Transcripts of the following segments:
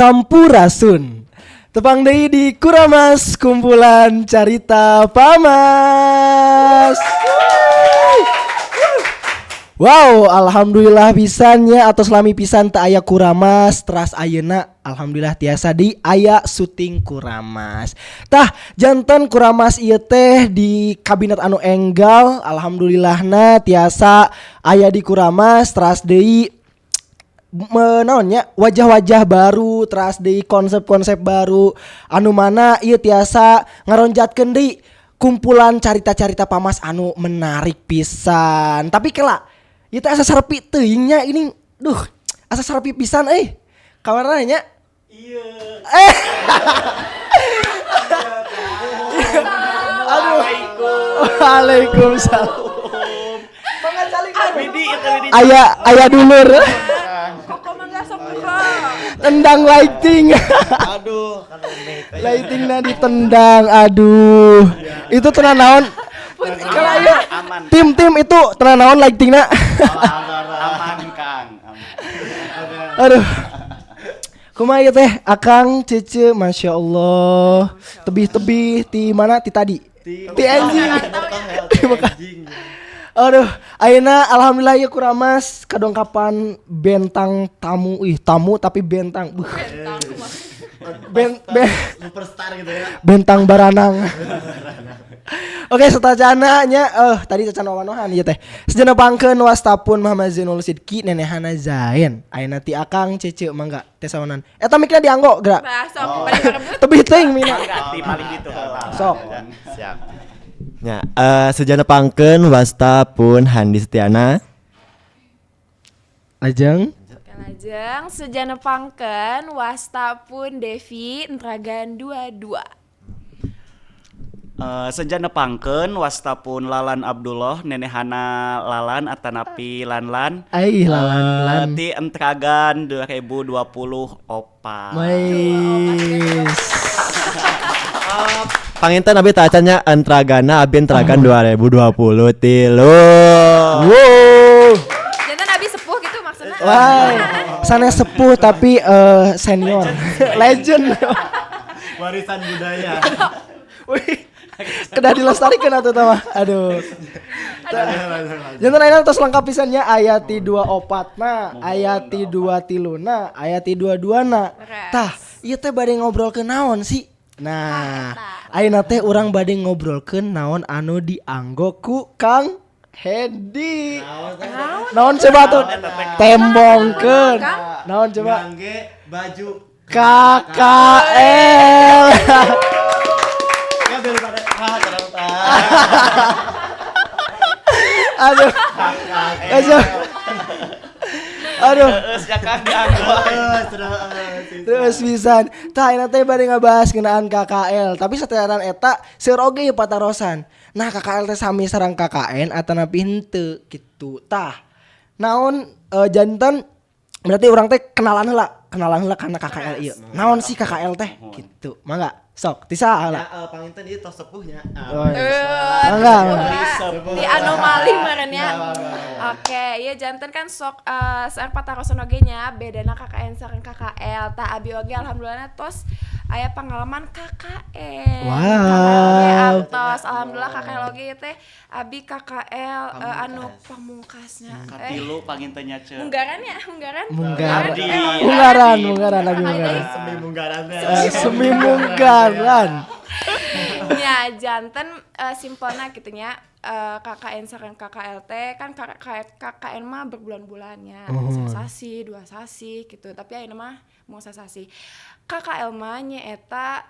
Sampurasun. Tepang deui di Kuramas, kumpulan carita Pamas. Wow, alhamdulillah pisan nya, atos lami pisan teu aya Kuramas, teras ayeuna alhamdulillah tiasa di aya syuting Kuramas. Tah, janten Kuramas ieu teh di kabinet anu enggal, alhamdulillahna tiasa aya di Kuramas, teras deui naon nya, wajah-wajah baru, teras deui konsep-konsep baru anu mana ieu tiasa ngaronjatkeun deui kumpulan carita-carita Pamas anu menarik pisan. Tapi kela, ieu teh asa sarepi teuing nya ini, duh, asa sarepi pisan euy. Kamarana nya? Iya. Eh. Aduh. Waalaikumsalam. Mangga calik. Widi, itu Widi. Aya aya dulur. Koko mangga sok buka. Tendang lighting. Aduh, kan Lightingna ditendang. Aduh. Itu tenan naon? Kalau ieu Aman. Tim-tim itu tenan naon lightingna? Aman, Kang. Aman. Aduh. Kumaha ieu teh? Akang Cece, Masya Allah. Tebih-tebih ti mana ti tadi? Ti anjing. Ti Mekah. Aduh, ayeuna alhamdulillah ieu Kuramas kadongkapan bentang tamu, ih tamu tapi bentang. Buh. Ben Superstar gitu ya. Bentang baranang. Oke, satacana nya tadi cacan wawanohan ieu teh. Sejenna pangkeun wasta pun Muhammad Zainul Sidki, nenehana Zain. Ayeuna ti Akang Cece mangga teh saonan. Eta mikna dianggo geura. Nah, sok bade parebut. Tebih teuing mina. Mangga ti paling gitu heula. Sok. Siap. Ya, sejana pangkeun wasta pun Handi Setiana. Lajeng. Lajeng sejana pangkeun wasta pun Devi Entragan 22. Sejana pangkeun wasta pun Lalan Abdullah, nenehana Lalan atanapi Lanlan. Ai Lalan Lan. Ti Entragan 2024. Mais. Panginten abi tacan nya Entragana, abi Entragan 2023. Wow. Janten abi sepuh gitu maksudnya. Wah, sanes sepuh tapi senior. Legend. Warisan budaya. Wih. Kedah dilestarikan atuh tah mah. Aduh. Janten ayeuna tos lengkap pisan nya, aya ti 24 na, aya ti 23 na, aya ti 22 na. Beres. Tah, ieu teh bade ngobrolkeun naon sih? Nah, ayeuna teh urang bade ngobrolkeun naon anu dianggo ku Kang Hedi. Naon coba tuh? Tembongkeun. Naon coba? Ngangge baju KKL. Ya daripada ah Aduh. Aduh. Aduh. Heus ya Kang dianggo. Terus pisan. Tah, ayeuna teh bade ngabahas ngeunaan KKL, tapi sateuacan eta seueur oge ieu patarosan. Nah, KKL teh sami sareng KKN atanapi henteu kitu. Tah, naon janten berarti urang teh kenalan heula, kenalan heula kana KKL ieu. Naon sih KKL teh gitu. Mangga, sok ti saha heula? Ya, panginten ieu tos sepuhnya. Oh, iya. Eh, Mangga. di anomali meureun nya. Oke, iya janten kan sok seueur patarosan oge nya bedana KKN sareng KKL. Tah, abi oge alhamdulillah tos aya pengalaman KKN. Wow. KKL oge atos, alhamdulillah KKL oge ieu teh abi KKL anu pamungkasnya. Eh, Katilu panginten nya, Ce. Munggaran ya, munggaran. Munggaran. Abdi. Munggaran, munggaran abi munggaran. Semi munggaran teh. Eh, semi munggaran. Ya, janten simpelna gitu nya, KKN sareng KKL teh kan KKN mah berbulan-bulannya, sasasi, dua sasi gitu. Tapi ayeuna mah mung sasasi. KKL mah nyaeta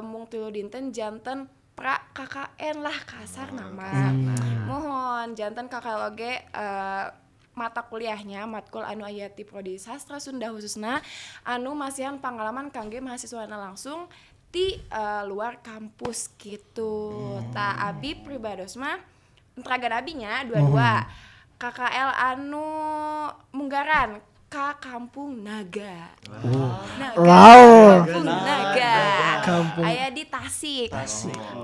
mung 3 dinten, janten pra KKN lah kasar nama. Mohon janten KKL oge mata kuliahnya matkul anu aya ti prodi sastra Sunda khususna anu masihan pengalaman kangge mahasiswana langsung ti luar kampus gitu. Tah, abi pribados mah Entragan abi nya dua-dua. KKL anu munggaran ka Kampung Naga. Naga. Wow. Kampung Naga. Kampung. Aya di Tasik.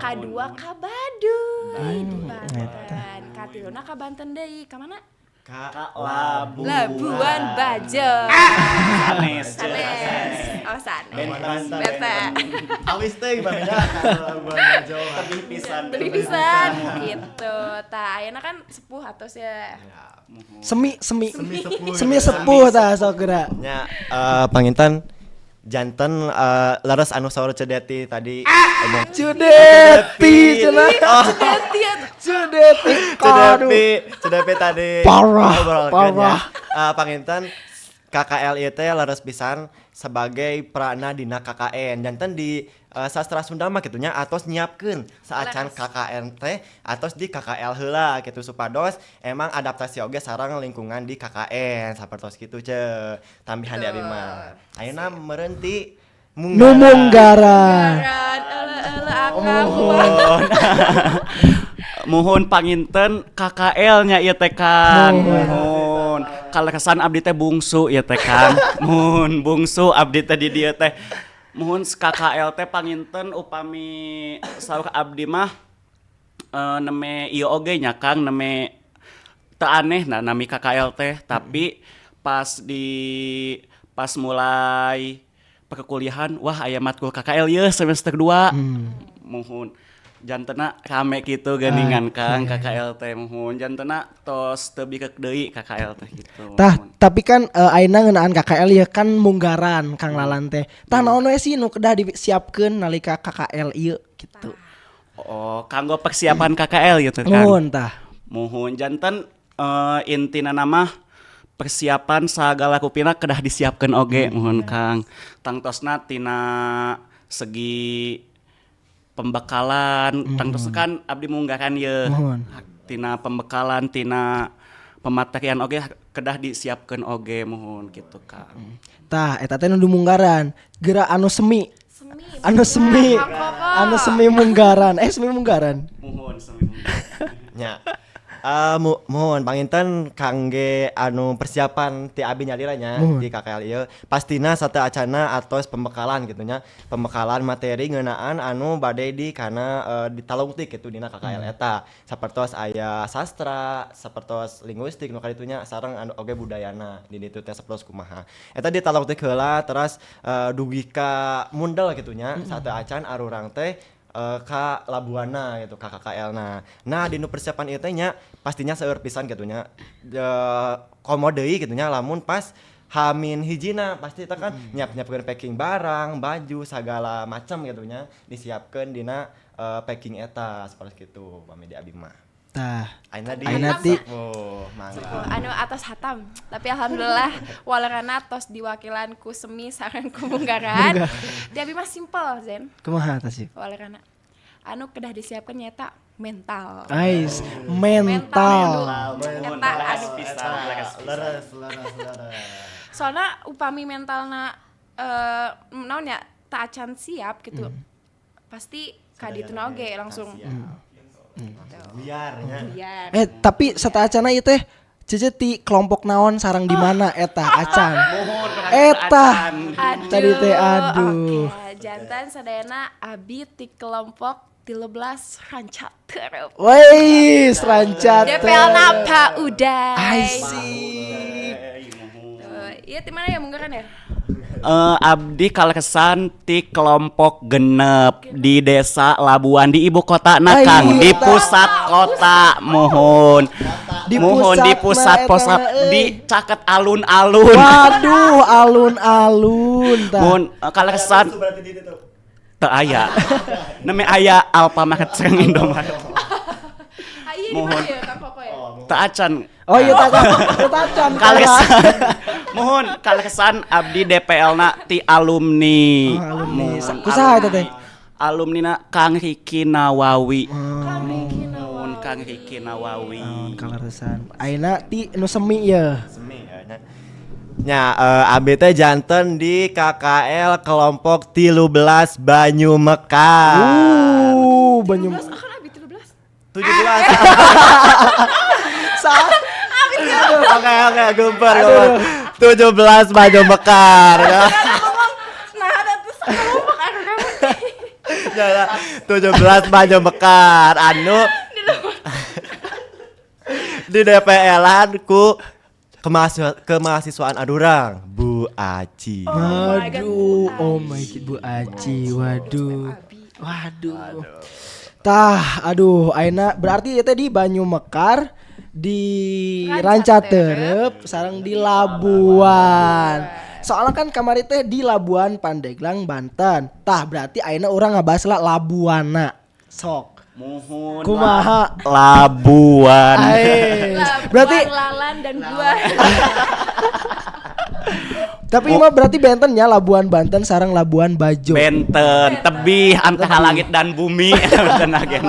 Kadua ka Baduy di Banten. Katiluna ka Banten deui. Ka mana? Ka Labu. Labuan Bajo. Sanes. Sanes. Oh, Beta. Awis teh gimana Labuan Bajo. Lebih pisan. Lebih pisan gitu. Tah ayeuna kan sepuh atos ya. Semi semi. Semi sepuh tah sok geura. Nya panginten janten leres anu saur Cedeti tadi omong Cedeti cenah. Cedeti. Cedeti. Cedepi, Cedepi tadi Parah, ngobrolkeun nya. parah. Panginten KKL ieu teh leres pisan sebagai prana dina KKN. Janten di sastra Sunda mah kitu nya atos nyiapkeun saacan KKN teh atos di KKL heula kitu supados emang adaptasi oge sareng lingkungan di KKN sapertos kitu ce. Tambihan di abi mah. Ayeuna meureun ti Nu munggaran. Garan euleuh akang. Muhun. Muhun panginten KKL nya ieu teh Kang. Muhun. Kaleresan abdi teh bungsu ieu teh Kang. Muhun bungsu abdi teh di dieu teh. Muhun KKL teh panginten upami saur abdi mah neme ieu oge nya Kang, neme teu aneh nah nami KKL teh, tapi pas di pas mulai perkuliahan wah aya matkul KKL ye semester 2. Muhun jantena rame gitu geuningan Kang KKL teh muhun jantena tos teu bikeuk deui KKL teh gitu. Tah, Muhun. tapi kan ayeuna ngeunaan KKL ya kan munggaran Kang Lalan teh. Tah naon we sih nu kedah disiapkeun nalika KKL ieu gitu. Oh, kanggo persiapan KKL gitu Kang. Muhun tah. Muhun janten intina nama persiapan sagala rupina kedah disiapkeun oge muhun Kang. Tangtosna tina segi pembekalan, tangtosna kan abdi munggaran ye. Muhun. Tina pembekalan, tina pematerian oge kedah disiapkeun oge muhun gitu Kang. Tah eta teh nu munggaran. Geura anu semi. Semi. Anu semi. Kang Koko. Anu semi munggaran. Semi munggaran. Muhun semi munggaran. Nya. Muhun panginten kangge anu persiapan ti abi nyalira nya Muhun. di KKL ieu pastina sate acana atos pembekalan gitu nya, pembekalan materi ngeunaan anu bade di kana ditalungtik gitu dina KKL eta sapertos aya sastra sapertos linguistik nu kaditu nya sareng anu oge budayana di ditu teh sapertos kumaha eta ditalungtik heula teras dugi ka mundel gitu nya sate acan arurang teh ka Labuana gitu ka KKL na. Nah di nu persiapan ieu teh nya pastinya seueur pisan gitu nya. Komo deui gitu nya lamun pas hamin hijina pasti eta kan nyiap-nyiapkeun packing barang, baju sagala macam gitu nya disiapkeun dina packing eta sapertos kitu pami di abi mah. Tah. Ayeuna di Ayeuna di Oh, mangga. Anu atas hatam, tapi alhamdulillah walerana tos diwakilan ku semi sareng ku munggaran. Di abi mah simpel Zen. Kumaha tah sih? Walerana. Anu kedah disiapkan nyata mental. Ais, mental. Muhun Eta leres anu pisan, leres pisan. Leres, leres, leres. Soalnya upami mentalna naon ya tak acan siap gitu. Pasti kadituna oge langsung. Biar nya. Biar. Tapi sataacana ieu teh Cece ti kelompok naon sarang di mana eta acan. Muhun Eta. acan. Aduh. Tadi teh aduh. Oke, jantan sadayana abi ti kelompok 13 Ranca Terep. Wih, rancat. DPL napa udah. Asik. Iya di mana ya munggaran ya? Abdi kaleresan ti kelompok genep di desa Labuan di ibu kota na Kang, di pusat kota muhun. Di Muhun di pusat pusat mah pusat eta mah, euy. di caket alun-alun. Waduh, alun-alun tah. Muhun kaleresan teu aya. Neme aya Alfamart sareng Indomaret. Ah, iya di mana ya Kang Koko ya? Teu acan. Oh iya tacan, tacan. Kaleresan. Muhun kaleresan abdi DPL na ti alumni. Oh, alumni. Muhun, Kusaha eta teh? Alumni na Kang Riki Nawawi. Kang Riki Muhun Kang Riki Nawawi. Kaleresan. Ayeuna ti nu semi ye. Semi ya, nya. Nya abi teh janten di KKL kelompok 13 Banyu Mekar. Banyu 13 akan abi 13. 17. Sa- Oke oke gempar gempar. 17 Banyu Mekar ya. Nah, ada tuh kelompok anu kamu. Ya, ya. 17 Banyu Mekar anu di DPL-an ku kemahasiswaan Adurang, Bu Aci. Oh my God, Waduh, Bu oh my Aci. God, Bu Aci, waduh. Abi. Waduh. Tah, aduh, ayeuna berarti ieu teh di Banyu Mekar, di Rancaterep, Rancaterep, sareng di Labuan. Soalnya kan kamari teh di Labuan Pandeglang, Banten. Tah, berarti ayeuna urang ngabahas lah Labuana. Sok. Muhun. Kumaha? Labuan. Aes. Labuan, Berarti Lalan dan gua. tapi mah berarti benten ya Labuan Banten sareng Labuan Bajo. Benten, tebih antara langit dan bumi. Benten agen.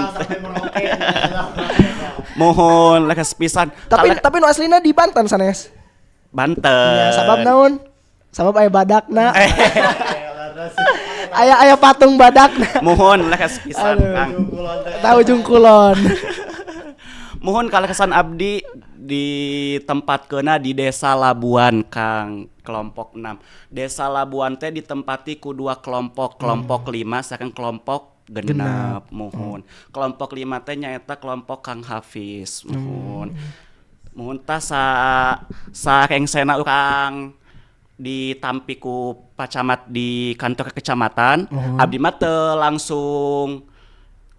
Mohon lekas pisan. Tapi tapi nu aslina di Banten sanes. Banten. Ya, sabab naon? Sabab aya badakna. Aya aya patung badakna. Mohon lekas pisan, Aduh. Kang. Tahu ujung kulon. Mohon kalekesan abdi di tempat kena di Desa Labuan, Kang, kelompok 6. Desa Labuan teh ditempati ku dua kelompok, kelompok 5 sareng kelompok genep. Mohon. Kelompok 5 teh nyaeta kelompok Kang Hafiz. Mohon. Mohon tah sa sarengsena urang ditampi ku Pak Camat di kantor kecamatan, abdi mah teu langsung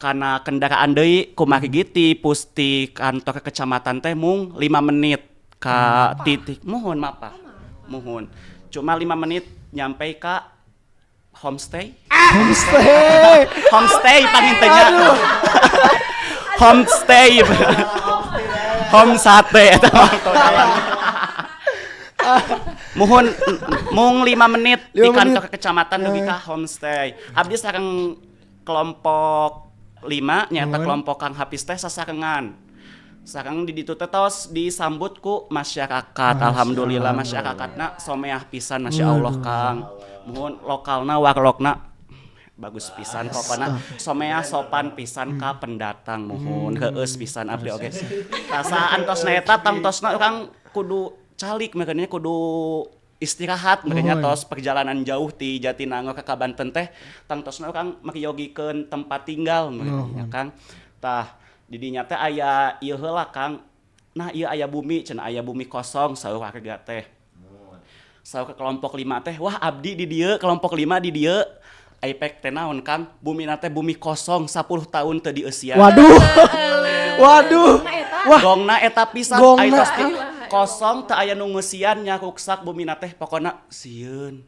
karena kendaraan deui kumaha gitu pusti kantor kecamatan teh mung 5 menit ka titik mohon maaf mohon cuma 5 menit nyampe ka homestay. Homestay. Homestay pangintenya homestay home sate eta mah todalan. Mohon mung 5 menit di 5 kantor menit. kecamatan dugi ka homestay. Abdi sareng kelompok 5 nyata kelompok Kang Hafiz teh sasarengan. Sareng di ditu teh tos disambut ku masyarakat. Alhamdulillah masyarakatna someah pisan masyaallah Kang. Mohon lokalna warlokna bagus pisan pokona someah sopan pisan ka pendatang mohon heueus pisan abdi oge. Tasa antosna eta tangtosna urang kudu calik makanya kudu istirahat makanya tos perjalanan jauh ti Jatinangor ka Banten teh tangtosna urang meryogikeun tempat tinggal makanya Kang. Tah di dinya teh aya ieu heula Kang. Nah ieu aya bumi cenah aya bumi kosong saur warga teh. Saur ke kelompok 5 teh wah abdi di dieu kelompok 5 di dieu. Aipek teh naon Kang? Bumi teh bumi kosong 10 tahun teu dieusian. Waduh. Waduh. Wah, Gongna eta pisan Gongna. ai tos kosong teu aya nu ngeusian nya ruksak bumina teh pokona sieun.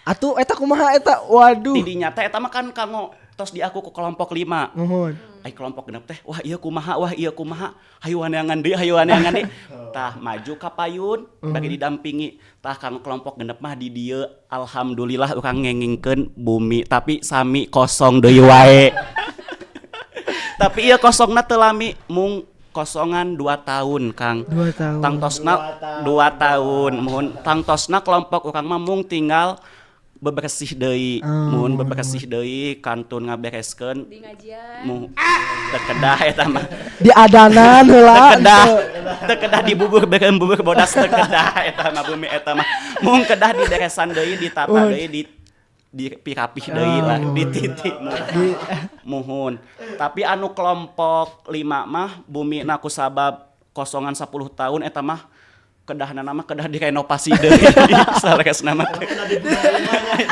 Atuh eta kumaha eta? Waduh. Di dinya teh eta mah kan kanggo tos diaku ku kelompok 5. Nuhun. Ai kelompok genep teh wah ieu kumaha wah ieu kumaha hayu aneangan deui hayu aneangan deui. Tah maju ka payun bagi didampingi. Tah kanggo kelompok genep mah di dieu alhamdulillah urang ngengingkeun bumi tapi sami kosong deui wae. Tapi ieu kosongna teu lami mung kosongan 2 tahun Kang. 2 tahun. Tangtosna 2 tahun. Mohon tangtosna kelompok urang mah mung tinggal bebersih deui. Mohon bebersih deui kantun ngabereskeun. Di ngajian. Mu teu kedah eta mah. Di adanan heula. Teu kedah. Teu kedah dibubur beureum bubur bodas teu kedah eta mah bumi eta mah. Mung kedah diberesan deui ditata deui di dipirapih deui lah dititik muhun. Tapi anu kelompok 5 mah bumi na kusabab kosongan 10 tahun eta mah kedahna mah kedah direnovasi deui. Saresna mah teh.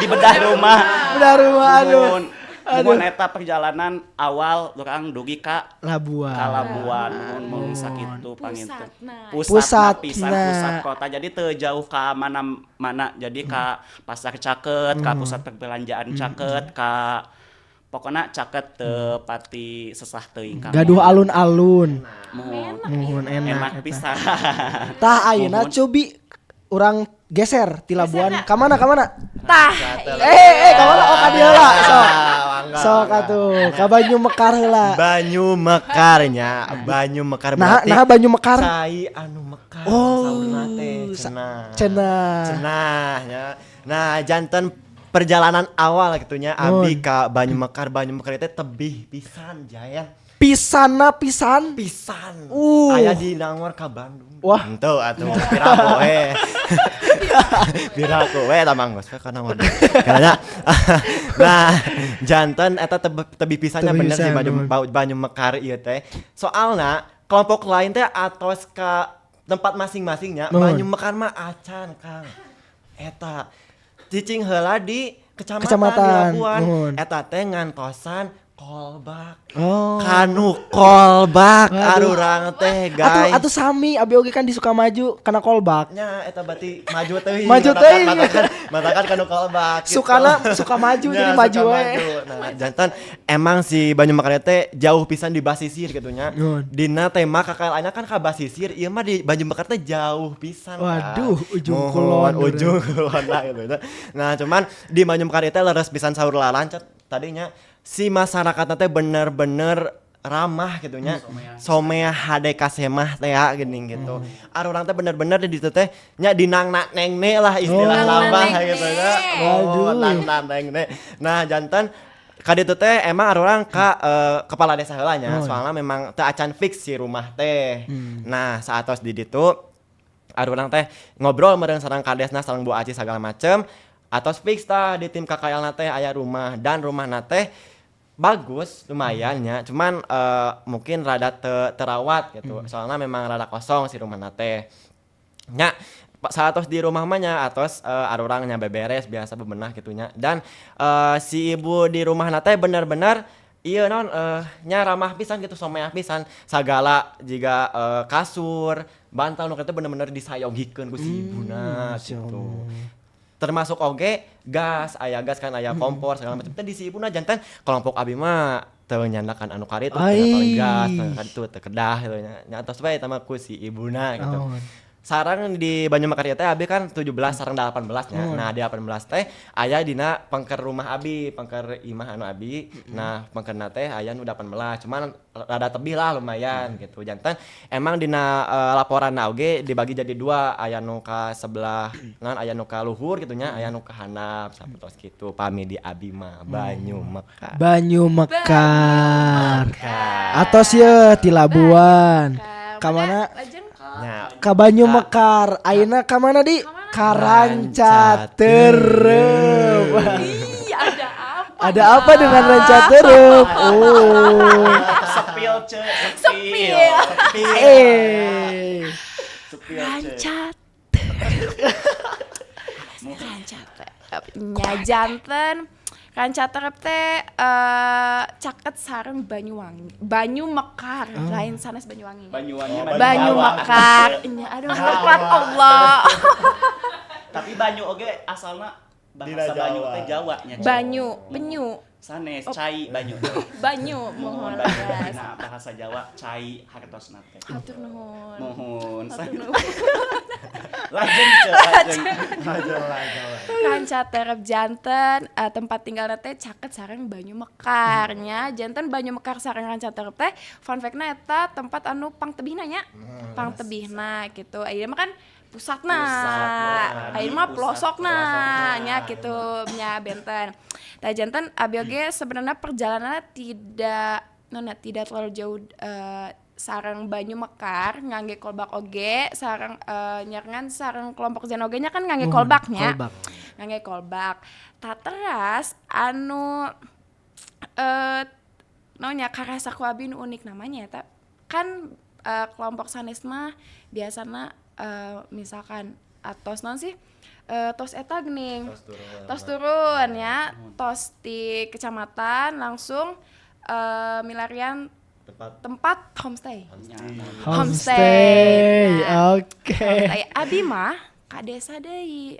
Dibedah rumah. Bedah rumah, aduh. Muhun. Muhun eta perjalanan awal urang dugi ka Labuan. ka Labuan muhun mung sakitu panginten. Pusatna. Pusatna pisan Pusatna. pusat kota. Jadi teu jauh ka mana-mana. Jadi ka pasar caket, ka pusat perbelanjaan caket, ka pokona caket teu pati sesah teuing Kang. Gaduh alun-alun. Muhun. Muhun enak. Enak eta. pisan. Tah ayeuna Muhun. cobi urang geser ti Labuan. Ka mana ka mana? Tah. Ka mana? Oh ka dieu heula. Sok. Mangga, Sok mangga. atuh, ka Banyu Mekar heula. Banyu Mekarnya, Banyu Mekar Nah, berarti nah Banyu Mekar. Cai anu mekar Oh, saurna teh cenah. Cenah. Cenah nya. Nah, janten perjalanan awal gitunya abdi ka Banyu Mekar, Banyu Mekar itu tebih pisan jaya. Pisana pisan. Pisan. Aya di Nangor ka Bandung. Wah. Henteu atuh piraku we. Piraku we eta mah geus we ka Nangor. Karena nah, janten eta tebih pisannya Tebih bener sih pisan, Banyu, nuhun. Banyu Mekar ieu teh. Soalna kelompok lain teh atos ka tempat masing-masingnya. Nuhun. Banyu Mekar mah acan Kang. Eta cicing heula di kecamatan, Kecamatan, di Labuan. nuhun. Eta teh ngantosan kolbak. Oh. Kanu kolbak Waduh. arurang teh guys. Atuh sami abi oge kan di Sukamaju kana kolbak. Nya eta berarti maju teuing. Maju teuing. Matakan kanu kolbak gitu. Sukana suka maju Nya, jadi suka maju we. Nah, jantan emang si Banyu Mekar teh jauh pisan di basisir gitu nya. Nuhun. Dina tema KKL nya kan ka basisir, ieu mah di Banyu Mekar teh jauh pisan. Kan. Waduh, ujung Mohon, kulon. Ujung kulon lah gitu. Nah, cuman di Banyu Mekar teh leres pisan saur lalancat tadinya si masyarakatna teh bener-bener ramah gitu nya. Somea hade kasemah teh ya geuning gitu. Arurang teh bener-bener di ditu teh nya dinangna nengne lah istilah Oh. lambah Nang-nang gitu nya. nengne. Oh, Waduh. nang nengne. Nah, jantan ka ditu teh emang arurang ka kepala desa heula nya, Oh. soalnya memang teu acan fix si rumah teh. Nah, saatos di ditu arurang teh ngobrol meureun sareng kadesna sareng Bu Aci segala macem atos fix tah di tim KKL na teh aya rumah dan rumahna teh bagus lumayan nya, cuman mungkin rada terawat gitu. Soalnya memang rada kosong si rumahna teh. Nya saatos di rumah mah nya atos arurang nya beberes biasa bebenah gitu nya. Dan si ibu di rumahna teh bener-bener iya non nya ramah pisan gitu, someah pisan sagala jiga kasur, bantal nu kitu bener-bener disayogikeun ku si ibuna gitu. Termasuk oge gas, aya gas kan aya kompor segala macam teh di si ibuna jantan kelompok abi mah teu nyandakan anu karitu teu Ai. gas, teu karitu teu kedah gitu nya. Nya atos bae eta mah ku si ibuna gitu. Oh. Sarang di Banyu Mekar teh abi kan 17 sareng 18 nya. Nah, di 18 teh aya dina pengker rumah abi, pengker imah anu abi. Nah, pengkerna teh aya nu 18, cuman rada tebih lah lumayan gitu. Jantan emang dina laporanna oge dibagi jadi dua, aya nu ka sebelah naon aya nu ka luhur gitu nya, aya nu ka handap sapertos kitu pami di abi mah Banyu Mekar. Banyu Mekar. Atos ye ti Labuan. Ka mana? Lajeng Nya, Ka Banyu Mekar. Ayeuna ka mana di? Ka Rancaterep. Ih, ada apa? Ada apa dengan Rancaterep? Oh. Sepil ce, Sepil. Eh. Sepil ce. Rancaterep. Rancaterep. Nya janten Rancaterep teh caket sareng Banyuwangi. Banyu Mekar, lain sanes Banyuwangi. Banyuwangi mah Banyu Jawa. Mekar. Nya aduh nikmat Allah. Tapi banyu oge asalna bahasa Dina banyu Jawa. teh Jawa nya. Ce. Banyu, penyu, Sanes cai banyu. banyu mohon Mohon banyu leres. dina bahasa Jawa cai hartosna teh. Hatur nuhun. Mohon. Hatur nuhun. Lajeng ce, lajeng. Rancaterep janten tempat tinggalna teh caket sareng Banyu Mekar nya. Janten Banyu Mekar sareng Rancaterep teh fun fact-na eta tempat anu pangtebihna nya. Pangtebihna gitu. Ayeuna mah kan pusatna. Pusatna. Ayeuna mah Pusat, pelosokna pelosokna. nya gitu nya benten. Tah janten abi oge sebenarnya perjalanannya tidak nona tidak terlalu jauh sareng Banyu Mekar ngangge kolbak oge sareng nyarengan sareng kelompok Zen oge nya kan ngangge kolbak nya. Kolbak. Ngangge kolbak. Tateras anu naonnya karasa ku abi nu unik namanya eta kan kelompok sanes mah biasana misalkan atos naon sih tos eta geuning Tos turun. tos turun ya tos di kecamatan langsung milarian Tempat tempat homestay Homestay. Nah, Oke. homestay abi mah ka desa deui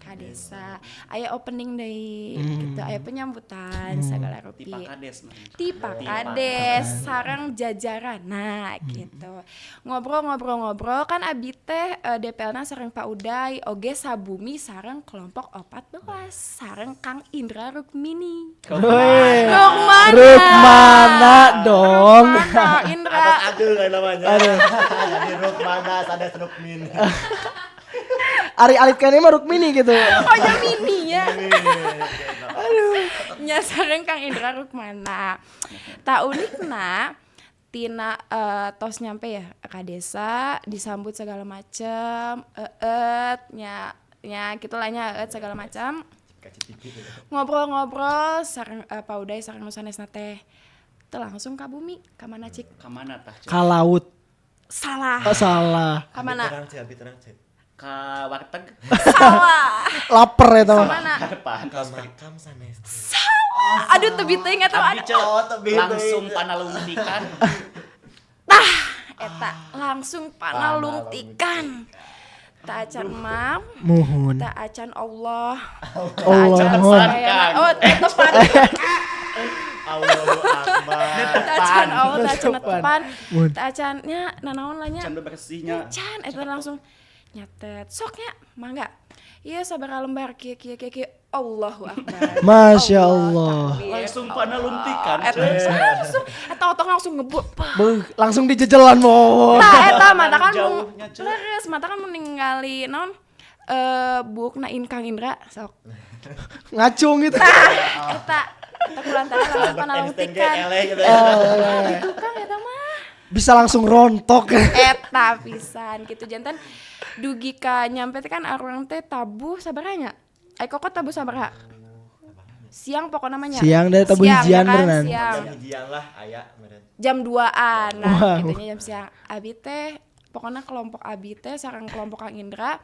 ka desa aya opening deui gitu aya penyambutan segala Ti rupi Pakades mah. ti Pakades sareng jajaran nah gitu ngobrol-ngobrol-ngobrol kan abi teh DPL-na sareng Pak Uday oge sabumi sareng kelompok 14 sareng Kang Indra Rukmini Weh. Rukmana Rukmana dong. Rukmana Indra Atas aduh kayak namanya. Jadi Rukmana sanes Rukmini. Ari alit kene mah Rukmini gitu. Oh ya mini ya. Aduh. Nya sareng Kang Indra Rukmana. Tak unikna tina tos nyampe ya ka desa disambut segala macem eet nya nya gitulah nya eet segala macam ngobrol-ngobrol sareng Pak Uday sareng nu sanesna teh teu langsung ka bumi ka mana cik Ka mana tah? Ce? Ka laut. Salah. Oh, salah. Ka mana? Terang cek, abi terang cek. Ka warteg. Salah. Laper eta Ka mah. mana? Ka depan. Ka makam sanes. Salah. Aduh teu teuing eta Abdi aduh. cek Oh, tebi langsung teuing. panalungtikan. Tah eta langsung panalungtikan. Tak acan mam, Muhun. tak acan Allah. Allah. Tak acan Muhun. sadayana. Oh, tepan. Allahu Akbar. Tak acan Allah, tak acan Tepan. tepan. Muhun. Tak acan nya nanaon lah nya. Can bersihnya. Can eta langsung nyatet. Sok nya, mangga. Iya sabaraha lembar kieu kieu kieu kieu. Allahu Akbar. Masya Allah. Takbir. Langsung panalungtikan. Eta langsung eta otak langsung ngebut. Pah. Beuh, langsung dijejelan mo. Tah eta mata kan mung Jauhnya, Cek. leres mata kan ningali naon buukna In Kang Indra sok. Ngacung gitu. Tah eta eta kulantaran langsung Albert Einstein ge panalungtikan. eleh gitu. Ah, di tukang eta mah. Bisa langsung rontok. Eta pisan gitu jantan dugi ka nyampe teh kan arurang teh tabuh sabaraha nya? Ai koko tabuh sabaraha? Siang pokoknya namanya. Siang deh, tabuh Siang, hijian ya kan? beneran. Siang. Jam hijian lah aya meureun. Jam 2-an. Nah, Wow. gitunya jam siang. Abi teh pokoknya kelompok Abi teh sareng kelompok Kang Indra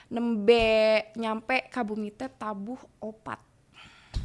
nembe nyampe ka bumi teh tabuh 4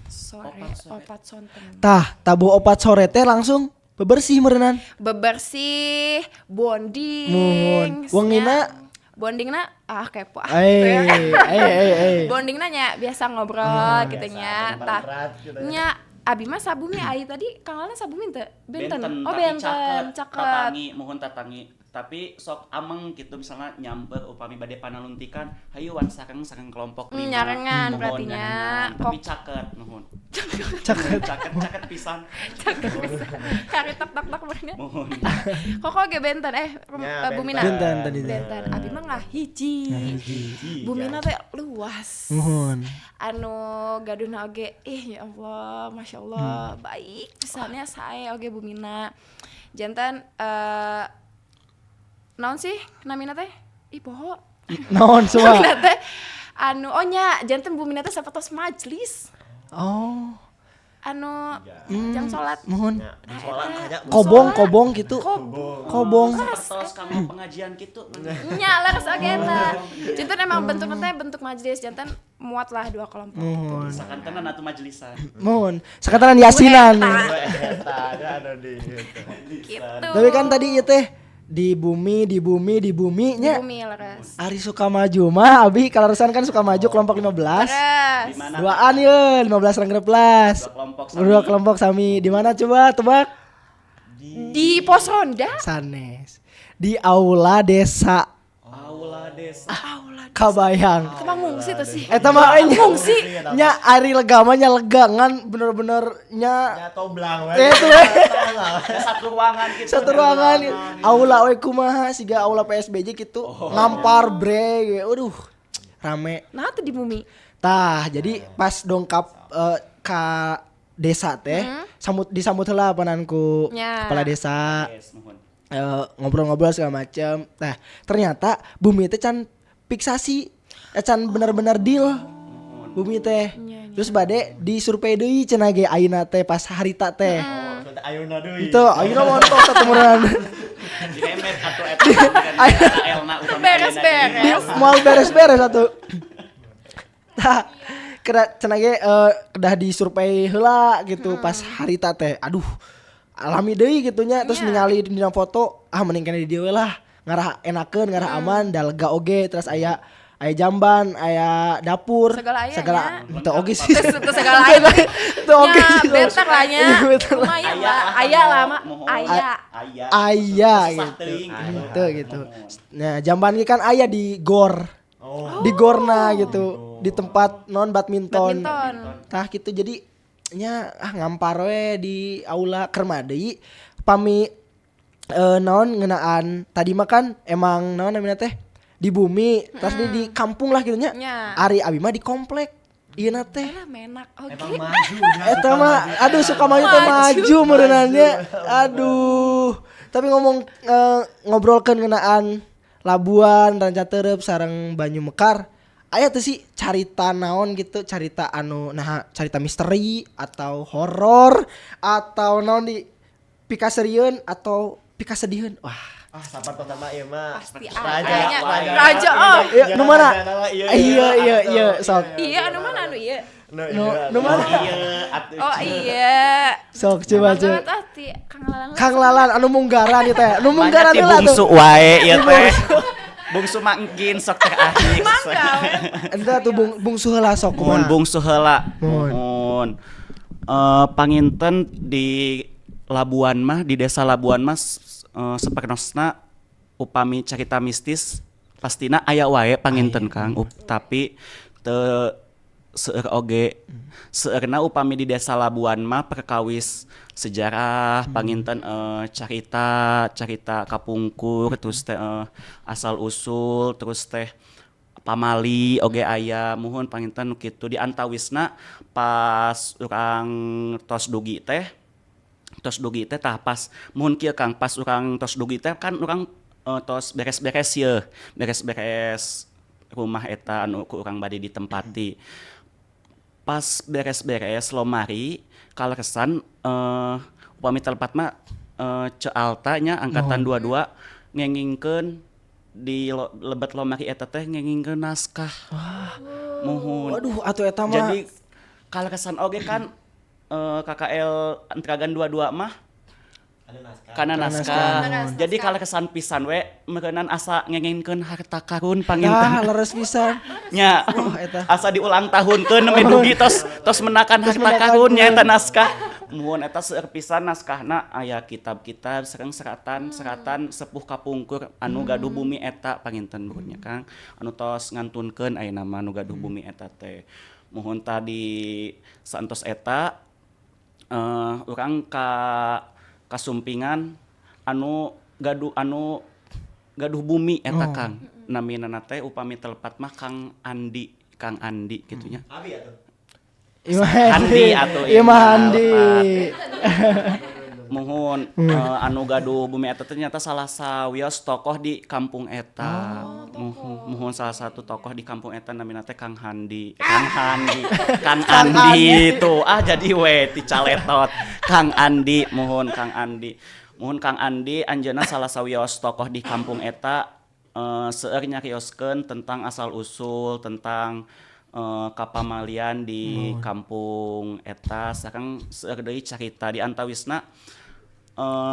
sore, 4 sonten. Tah, tabuh 4 sore teh langsung bebersih meureunan. Bebersih, bonding. Muhun. Wengina? Bondingna ah kepo ah. Eh, eh, eh, eh. Bondingna nya biasa ngobrol gitu nya. Tah. Erat gitu ya. Nya abi mah sabumi ai tadi Kang Lala sabumi teu? Benten. Oh, tapi benten, caket. caket. Tatangi, mohon tatangi. Tapi sok ameng gitu misalnya nyamper upami bade panaluntikan, hayu wan sareng sareng kelompok lima. Nyarengan Mohon, berarti nya. nyarengan. Tapi Kok- caket, nuhun. Caket. Caket, caket pisan. Caket pisan. Kari tak tak tak bener. Mohon. Koko ge benten Ya, Bumina. Benten tadi teh. Benten. Abi mah ngahiji. Bumina teh luas. Muhun. Anu gaduhna oge ih ya Allah, Masya Allah, baik pisannya saya oge Bumina. Jantan naon sih namina teh? Ih poho. Naon semua. Bumina teh anu oh nya jantan Bumina teh sapertos majlis. Oh, Anu jam salat. muhun. Ya, musola aya Kobong, kobong gitu. Kobong. Kobong. Sapertos kanggo pengajian gitu. Nya leres oge eta. Jantan emang bentuknya teh bentuk majelis, jantan muat lah dua kelompok. Muhun. Sakantenan atuh majelisan. Muhun. Sakataran yasinan. Eta ada anu di gitu. Gitu. Tapi kan tadi ieu teh di bumi, di bumi, di bumi Di nya. bumi leres. Ari Sukamaju mah abi kalaresan kan Sukamaju kelompok 15. Leres. Di mana? Duaan ye, 15 orang plus. Dua kelompok sami. Dua kelompok sami. Di mana coba tebak? Di pos ronda. Sanes. Di aula desa Aula desa. Aula. Kabayang. Itu mah ngungsi tuh sih. Eta mah nya Ngungsi. nya ari lega mah nya lega ngan bener-bener nya Ya toblang we. itu we. Satu ruangan gitu. Satu ruangan aula we kumaha siga aula PSBJ gitu ngampar bre aduh rame. Nah, tuh di bumi. Tah, jadi pas dongkap ka desa teh sambut disambut heula apanan ku Nya. kepala desa Yes, mohon. ngobrol-ngobrol segala macam. Nah, ternyata bumi teh can fiksasi, can bener-bener deal. Bumi teh. Nya, nya. Terus bade disurvei deui cenah ge ayeuna teh pas harita teh. Oh, maksudnya ayeuna deui. Itu ayeuna mah tos satemuran. Diremet atuh eta KKL-na upami Beres-beres. Di moal beres-beres atuh. Tah, kena cenah ge kedah disurvei heula gitu pas harita teh. Aduh, alami deui gitu nya terus Nya. ningali dina foto, ah mending keneh di dieu we lah. Ngarah enakeun, ngarah aman, da lega oge terus aya aya jamban, aya dapur, Segala aya segala nya. teu oge sih. Terus terus segala aya. Teu oge Nya, sih. better lah nya. Iya, better lah. Lumayan lah. Aya lah mah. Aya. Aya. Aya Susah gitu. teuing Gitu gitu. Nah, jamban ge kan aya di gor. Oh. Di gorna gitu, di tempat non badminton. Badminton. Tah gitu jadi nya ah ngampar we di aula kerma deui pami naon ngeunaan tadi mah kan emang naon namanya teh di bumi terus di kampung lah gitu nya. Nya. Ari abi mah di komplek ieu na teh. Alah menak. Oke. Emang maju ya. Eta mah aduh Sukamaju teh maju meureunannya. Aduh. Tapi ngomong ngobrolkeun ngeunaan Labuan, Rancaterep sareng Banyu Mekar. Aya teh sih carita naon gitu, carita anu nah carita misteri atau horor atau naon di pikaserieun atau pikasediheun. Wah. Ah, sapertos sama ieu mah. Pasti Raja, aya. raja. Raja oh. Iya, nu mana? Iya, Iya iya iya sok. Iya anu mana anu iya. Nu mana? Iya, atuh. Oh iya. Sok coba coba. Mangga tah ti Kang Lalan. Kang Lalan anu munggaran ieu teh. Nu munggaran Banyak ti heula bungsu tuh. wae ieu teh. Bungsu mah engkin sok teh ahik. Mangga. Ente tuh bungsu heula sok Mun kumaha. bungsu heula. Mun. Mun. Panginten di Labuan mah, di desa Labuan mah sapernosna upami carita mistis pastina aya wae panginten Kang. Tapi teu seueur oge. Seueurna upami di desa Labuan mah perkawis sejarah panginten carita carita kapungkur terus teh asal usul terus teh pamali oge aya muhun panginten nu kitu di antawisna pas urang tos dugi teh tah pas muhun kieu Kang pas urang tos dugi teh kan urang tos beres-beres ye beres-beres rumah eta anu ku urang bade ditempati pas beres-beres lomari kaleresan upami telepat mah Ceu Alta nya angkatan 22 ngengingkeun di lebet lomari eta teh ngengingkeun naskah. Muhun. Waduh atuh eta mah. Jadi kaleresan oge kan KKL Antragan 22 mah kana naskah. Jadi kaleresan pisan we meureunnan asa ngengingkeun harta karun panginten. Tah leres pisan. Nya. Oh, eta. Asa diulang tahunkeun nembe dugi tos tos menakan harta karun nya eta naskah. Muhun eta seueur pisan naskahna aya kitab-kitab sareng seratan sepuh kapungkur anu gaduh bumi eta panginten muhun nya Kang. Anu tos ngantunkeun ayeuna mah anu gaduh bumi eta teh. Muhun tadi saentos eta urang ka kasumpingan anu gaduh bumi eta Kang. Namina teh upami telepat mah Kang Andi, Kang Andi kitu nya. Abi atuh. Andi atuh Ieu mah Andi. Muhun anu gaduh bumi eta teh nyata salah sawios tokoh di kampung eta. Muhun salah satu tokoh di kampung eta namina teh Kang Handi. Kang Handi. Kang Andi tuh ah jadi we ti caletot. Kang Andi muhun Kang Andi. Muhun Kang Andi anjeunna salah sawios tokoh di kampung eta seueur nyarioskeun tentang asal usul tentang kapamalian di kampung eta sareng seueur deui carita di antawisna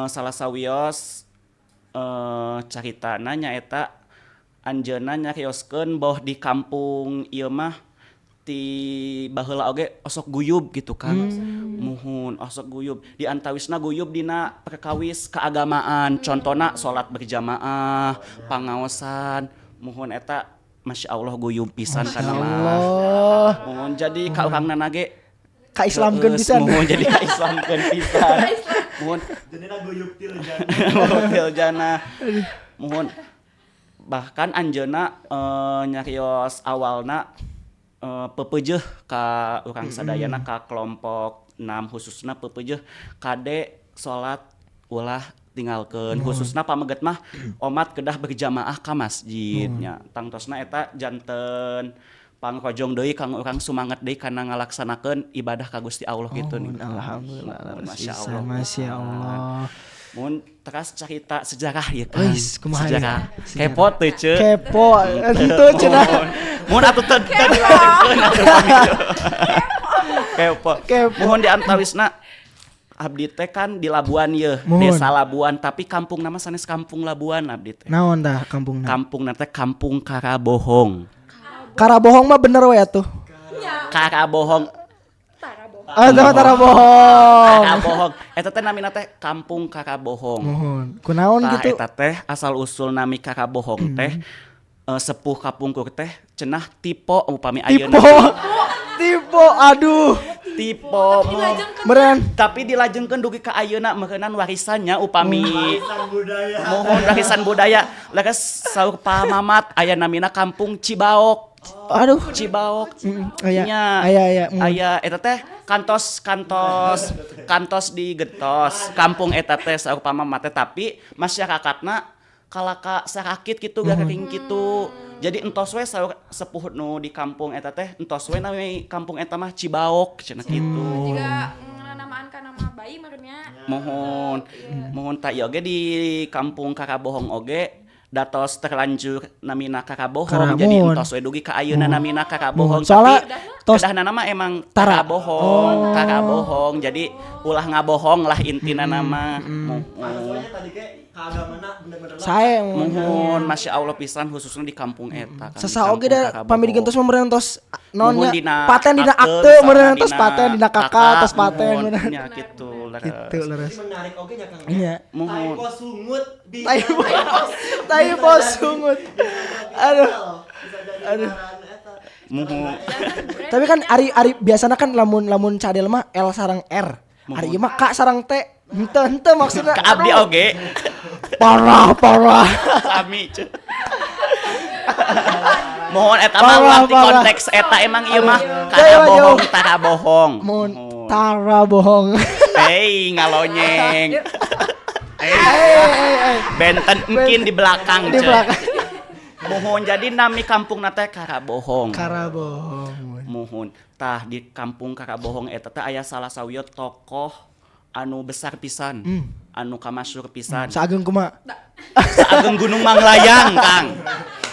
salah sawios caritana nyaeta anjeunna nyarioskeun boh di kampung ieu mah ti baheula oge osok guyub gitu Kang. Muhun osok guyub di antawisna guyub dina perkawis keagamaan contona salat berjamaah pangaosan muhun eta Masya Allah guyub pisan kana mah. Muhun jadi ka urangna ge ka Islamkeun pisan. Muhun jadi ka Islamkeun pisan. Muhun jadina guyub til jana. Til jana. Muhun bahkan anjeunna nyarios awalna pepeujeuh ka urang sadayana ka kelompok 6 khususna pepeujeuh kade salat ulah tinggalkeun khususna pameget mah omat kedah berjamaah ka masjid nya tangtosna eta janten pangrojong deui kang urang sumanget deui kana ngalaksanakeun ibadah ka Gusti Allah kitu nih. Alhamdulillah. Masyaallah. Masyaallah. Mun teras carita sejarah ya kan. Sejarah. Kepo teu ceu. Kepo henteu cenah. Mun atuh teu dilajengkeun atuh. Kepo. Muhun di antawisna abdi teh kan di Labuan yeuh, desa Labuan, tapi kampung nama sanes kampung Labuan abdi teh. Naon tah kampungna? Kampungna teh Kampung Karabohong. Karabohong mah bener we atuh. Karabohong. Ah, Tarabohong. Karabohong. Eta teh namina teh Kampung Karabohong. Muhun. Kunaon gitu? Eta teh asal usul nami Karabohong teh sepuh kapungkur teh cenah tipo upami ayeuna. Tipo aduh. Tipo meren tapi dilajengkeun dugi ka ayeuna meureunnan warisannya upami warisan budaya. Mohon warisan budaya. Leres saur Pa Mamat aya namina Kampung Cibaok. Aduh, Cibaok. Aya. Aya aya eta teh kantos digentos kampung eta teh saur Pa Mamat teh tapi masyarakatna kalaka sarakit gitu garing gitu. Jadi entos we saur sepuh nu di kampung eta teh entos we nami kampung eta mah Cibaok cenah kitu. Juga ngenamaan ka nama bayi meureunnya. Muhun. Muhun tah ieu oge di kampung Karabohong oge datos terlanjur namina Karabohong jadi entos we dugi ka ayeuna namina Karabohong. Soalna tos kedahna nama emang Tara. Karabohong, Karabohong. Jadi ulah ngabohong lah intina nama. Muhun. Tadi ge kaagamana bener-bener Sae Muhun, Masya Allah pisan khususnya di kampung eta kan. Sesa oge da pami digentos mah meureun tos Muhun naonnya dina paten dina akte meureun tos paten dina kakak tos paten meureun. Nya kitu leres. Gitu leres. Menarik oge nya Kang. Iya. Muhun. Tai sungut Tai tai bos sungut. Aduh. Aduh. Muhun. Tapi kan ari ari biasana kan lamun lamun cadel mah L sareng R. Ari ieu mah K sareng T. Henteu henteu maksudna. Ka abdi oge. Parah parah. Sami cuy. Mohon eta mah ulah di konteks eta emang ieu mah Jauh, bohong, jauh. tara bohong. Mun tara bohong. Hei ngalonyeng. Benten mungkin di belakang Di cuy. belakang. Mohon jadi nami kampung teh Karabohong. Karabohong. Muhun. Tah di kampung Karabohong eta teh aya salah sawieu tokoh anu besar pisan. Anu kamasyhur pisan. Saageng kumaha? Saageng Gunung Manglayang, Kang.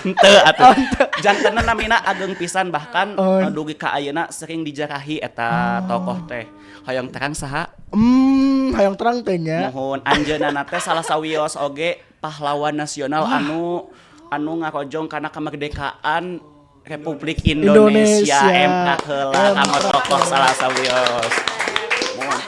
Henteu atuh. Jantenna namina ageng pisan bahkan dugi ka ayeuna sering dijarahi eta tokoh teh. Hoyong terang saha? Hayang terang teh nya. Muhun anjeunna teh salah sawios oge pahlawan nasional anu anu ngarojong kana kemerdekaan Republik Indonesia, Indonesia. MK heula kanggo tokoh salah sawios. Muhun.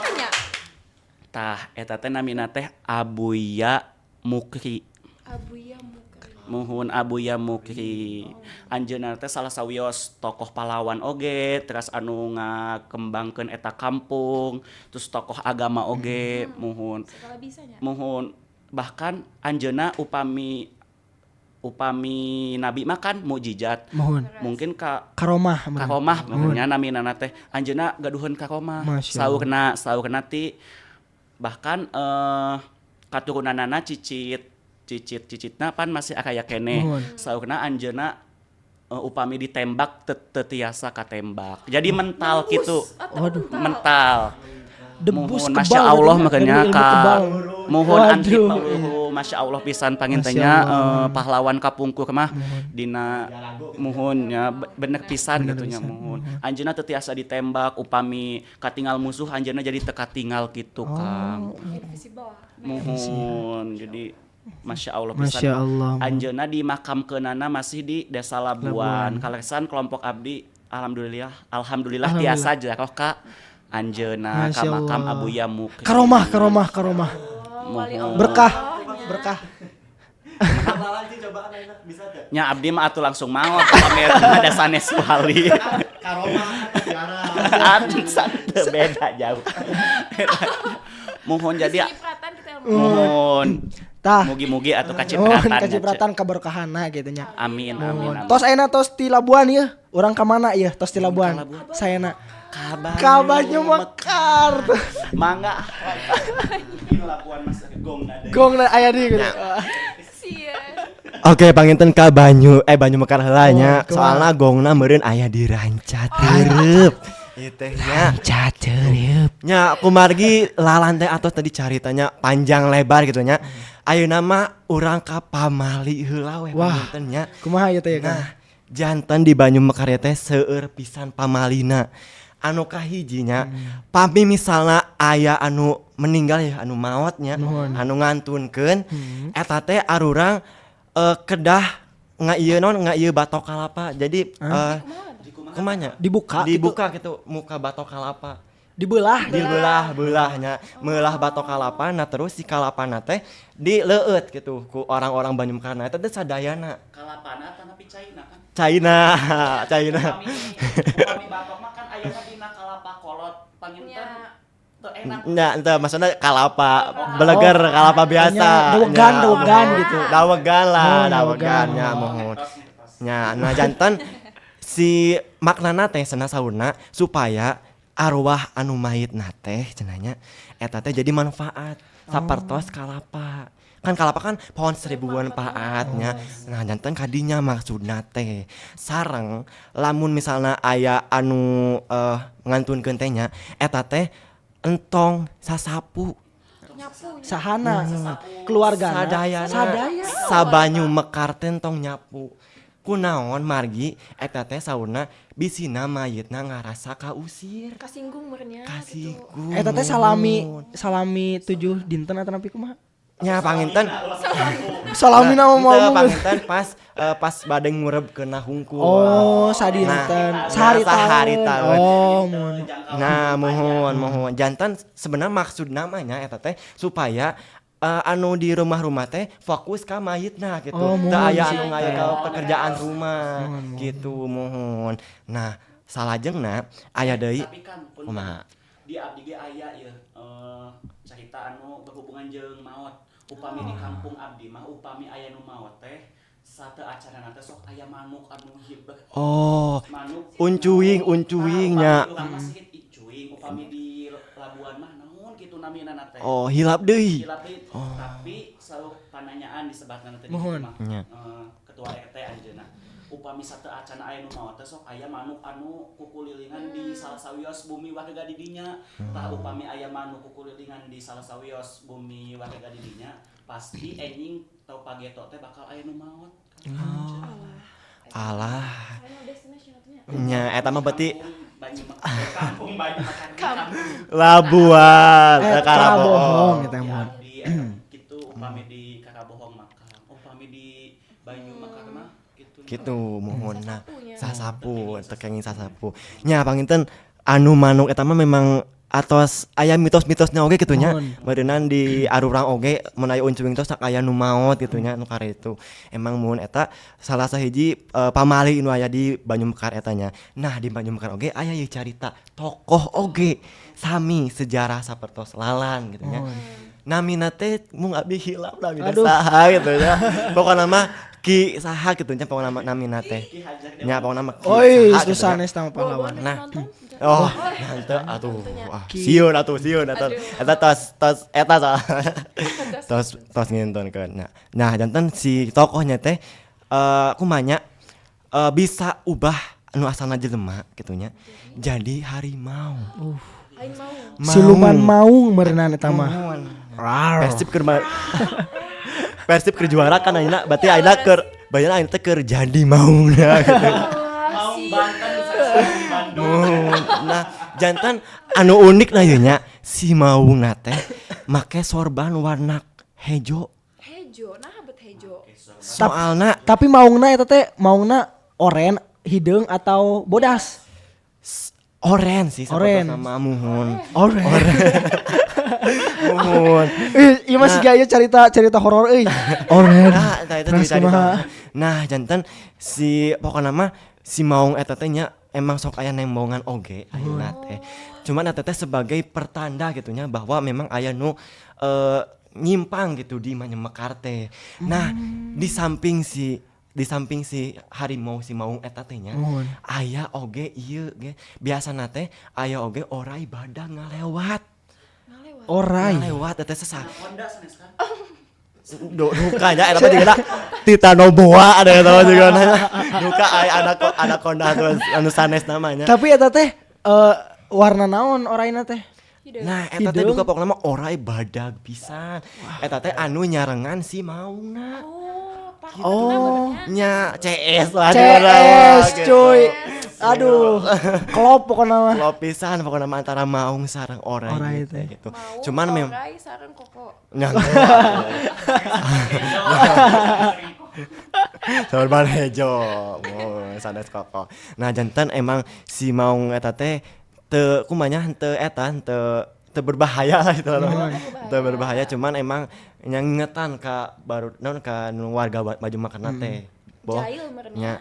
Tah eta teh namina teh Abuya Mukri. Abuya Mukri. Muhun Abuya Mukri. Anjeunna teh salah sawios tokoh pahlawan oge, teras anu ngakembangkeun eta kampung, terus tokoh agama oge, muhun. Segala bisanya. Muhun bahkan anjeunna upami upami nabi mah kan mukjizat. Muhun. Mungkin ka Karomah. karomah nya namina teh anjeunna gaduheun karomah. Masya Allah. Saurna saurna ti bahkan katurunanana cicit cicit cicitna pan masih aya keneh. Muhun. Saurna anjeunna upami ditembak teu tiasa katembak. Jadi mental gitu. Waduh. Mental. Debus Muhun, kebal Masya Allah berarti nya. makanya Ilmu ka kebal. muhun anti Waduh. peluru Masya Allah pisan Masya pangintenya Allah. Pahlawan kapungkur mah dina muhun nya bener pisan gitu nya muhun anjeunna teu tiasa ditembak upami katinggal musuh anjeunna jadi teu katinggal gitu Kang Invisible. muhun jadi Masya Allah pisan Masya Allah. anjeunna di makamkeunana masih di Desa Labuan kaleresan kelompok abdi alhamdulillah alhamdulillah tiasa jaroh ka anjeunna ka Masya makam Allah. Abuya Mukri Karomah, karomah, karomah. Muhun. Berkah, berkah. Coba anak bisa teh. Nya abdi mah atuh langsung maot pamer ada sanes wali. Karomah jarang. Atuh sante beda jauh. Muhun jadi Cipratan kita ilmu. muhun. Tah. Mugi-mugi atuh Muhun kacipratan. nya, kacipratan kaberkahana gitu nya. Cek. Amin amin amin. Tos ayeuna tos ti Labuan ieu. Urang ka mana ieu tos ti Labuan? Sayana. Kabar. Kabarnya mekar. Mangga. Labuan mas gong na deui. Gong na aya di gitu. Sia. Oke, panginten ka Banyu, Banyu Mekar heula nya. Oh, kumaha? Soalna gongna meureun aya di Ranca Tereup. Ieu teh nya. Cacereup. Nya kumargi lalan teh atos tadi caritanya panjang lebar gitu nya. Ayeuna mah urang ka pamali heula we Wah. panginten nya. Kumaha ieu teh ya, Kang? Nah, janten di Banyu Mekar teh seueur pisan pamalina. Anu kahiji nya, pami misalna aya anu meninggal ya, anu maot nya, anu ngantunkeun, eta teh arurang kedah ngaieu non ngaieu batok kalapa. Jadi kumanya? Dibuka gitu? Dibuka gitu muka batok kalapa. Dibelah. Dibelah belahnya, meulah batok kalapa, nah terus si kalapana teh dileueut gitu ku orang-orang Banyu Mekar. Nah, eta teh sadayana. Kalapana tanapi caina kan. China, China. Upami batok mah kan ayeuna dina kalapa kolot panginten teu enak. Nah, ente maksudnya kalapa, beleger kalapa biasa. Nya, dawegan, Nya, dawegan mohon. gitu. Dawegan lah, Oh, dawegan dawegan. nya mohon. Nya, nah janten si maknana teh cenah saurna supaya arwah anu mayitna teh cenah nya eta teh jadi manfaat. Sapertos kalapa. Kan kalapa kan pohon seribu manfaatnya. Nah, janten kadinya maksudna teh sareng lamun misalna aya anu ngantunkeun teh nya eta teh entong sasapu. Nyapu. Sahana keluargana Sadayana. Sadaya. Sabanyu mekar teh tong nyapu. Kunaon margi eta teh saurna bisina mayitna ngarasa kausir. Kasinggung meureun nya gitu. Kasinggung. Eta teh salami salami 7 dinten atau napi kumaha? Nya panginten. Salami nama Henteu, mau. Panginten pas pas bade ngurebkeun hungkul. Oh, sadinten. Nah, Sehari sehari taun. taun. Oh, mun. Nah, mohon mohon jantan sebenarnya maksud namanya eta teh supaya anu di rumah-rumah teh fokus ka mayitna gitu. Oh, Teu mohon aya sih. anu ngaya ka pekerjaan rumah Mohon, mohon. gitu, mohon. Nah, salajengna aya deui Tapi kan pun kumaha? di abdi ge aya ieu carita anu berhubungan jeung maot. Upami di kampung abdi mah upami aya nu maot teh sate acarana teh sok aya manuk anu hibeh. Oh, Manuk uncuing uncuing nya. Upami di urang mah sihit icuing, upami di Labuan mah naon kitu namina teh. Oh, hilap deui. Hilap deui. Tapi selalu pananyaan disebatna teh di Mohon. kitu mah. Nya. Ketua RT anjeunna. Upami sate acana aya nu maot teh sok aya manuk anu kukulilingan di salah sawios bumi warga di dinya. Tah upami aya manuk kukulilingan di salah sawios bumi warga di dinya, pasti enjing tau pageto teh bakal aya nu maot. Alah. Final destination atunya. Nya eta mah berarti Kampung Banyu Mekar. Kampung Labuan, Eh, Karabohong. Karabohong eta Di mah. abdi gitu upami di Karabohong mah upami di Banyu Mekar mah gitu. Gitu mohon nah Sasapunya. sasapu teu kenging sasapu nya panginten anu manuk eta mah memang atos aya mitos-mitosnya oge gitu nya Mohon. meureunnan di arurang oge mun aya uncuing tos tak aya nu maot gitu nya nu kararitu emang mun eta salah sahiji pamali nu aya di Banyu Mekar eta nya. Nah, di Banyu Mekar oge aya ieu carita tokoh oge sami sejarah sapertos lalan gitu nya. Namina teh mung abdi hilap namina Aduh. saha gitu nya. Pokona mah Ki saha gitu nya pokona mah namina teh. Ki Hajar Nya pokona mah Ki Oi, saha gitu susah nya. sanes tama pahlawan. Bobo Nah. nonton. Oh, nanti atuh. Wah, sieun atuh, sieun atuh. Eta tos tos eta salah. Tos tos ngintonkeun. Nah, nah janten si tokohnya teh kumanya bisa ubah anu asalna jelema gitu nya. Jadi harimau. Aing mau. Siluman maung meureunan eta mah. Mohon. Rar. Persib keur Persib keur juara kan ayeuna berarti ayeuna keur bayana ayeuna teh keur jadi maungna gitu. Maung Banten sanes Bandung. Muhun. Nah, jantan anu unik lah ieu nya si maungna teh make sorban warna hejo. Hejo, nah bet hejo. Soalna Tapi maungna eta teh maungna oren, hideung atau bodas? oren sih Oren. sama muhun. Oren. Muhun. Ih, ieu mah siga ieu cerita cerita horor euy. Oren. Nah, eta itu Terus cerita. kumaha? Nah, jantan si pokokna mah si maung eta teh nya emang sok aya nembongan oge ayeuna teh. Cuman eta teh sebagai pertanda gitu nya bahwa memang aya nu nyimpang gitu di Manyemekar teh. Nah, di samping si harimau si maung eta teh nya Muhun. aya oge ieu ge biasana teh aya oge orai badag ngalewat. Ngalewat. Orai. Ngalewat eta teh sesa Honda sanes kan. Duka nya eta mah juga Titanoboa ada eta mah juga duka aya anak anaconda anu anu sanes namanya. Tapi eta teh warna naon oraina teh? Hideung. Nah, eta teh Hideung. duka pokokna mah orai badag pisan. Eta teh anu nyarengan si maungna. Oh, partnerna Oh. benernya. Nya CS lah CS gitu. cuy. Aduh, klop pokokna mah. Klop pisan pokokna mah antara maung sareng orai, Orai gitu, teh. gitu. Mau Cuman memang orai sareng koko. nya sorban hejo, oh, sanes koko. Nah, jantan emang si maung eta teh teu kumanya henteu eta henteu teu berbahaya lah itu loh. Teu berbahaya cuman emang yang ngingetan ka baru naon ka nu warga baju makan teh. Boh. Jahil meureun Nya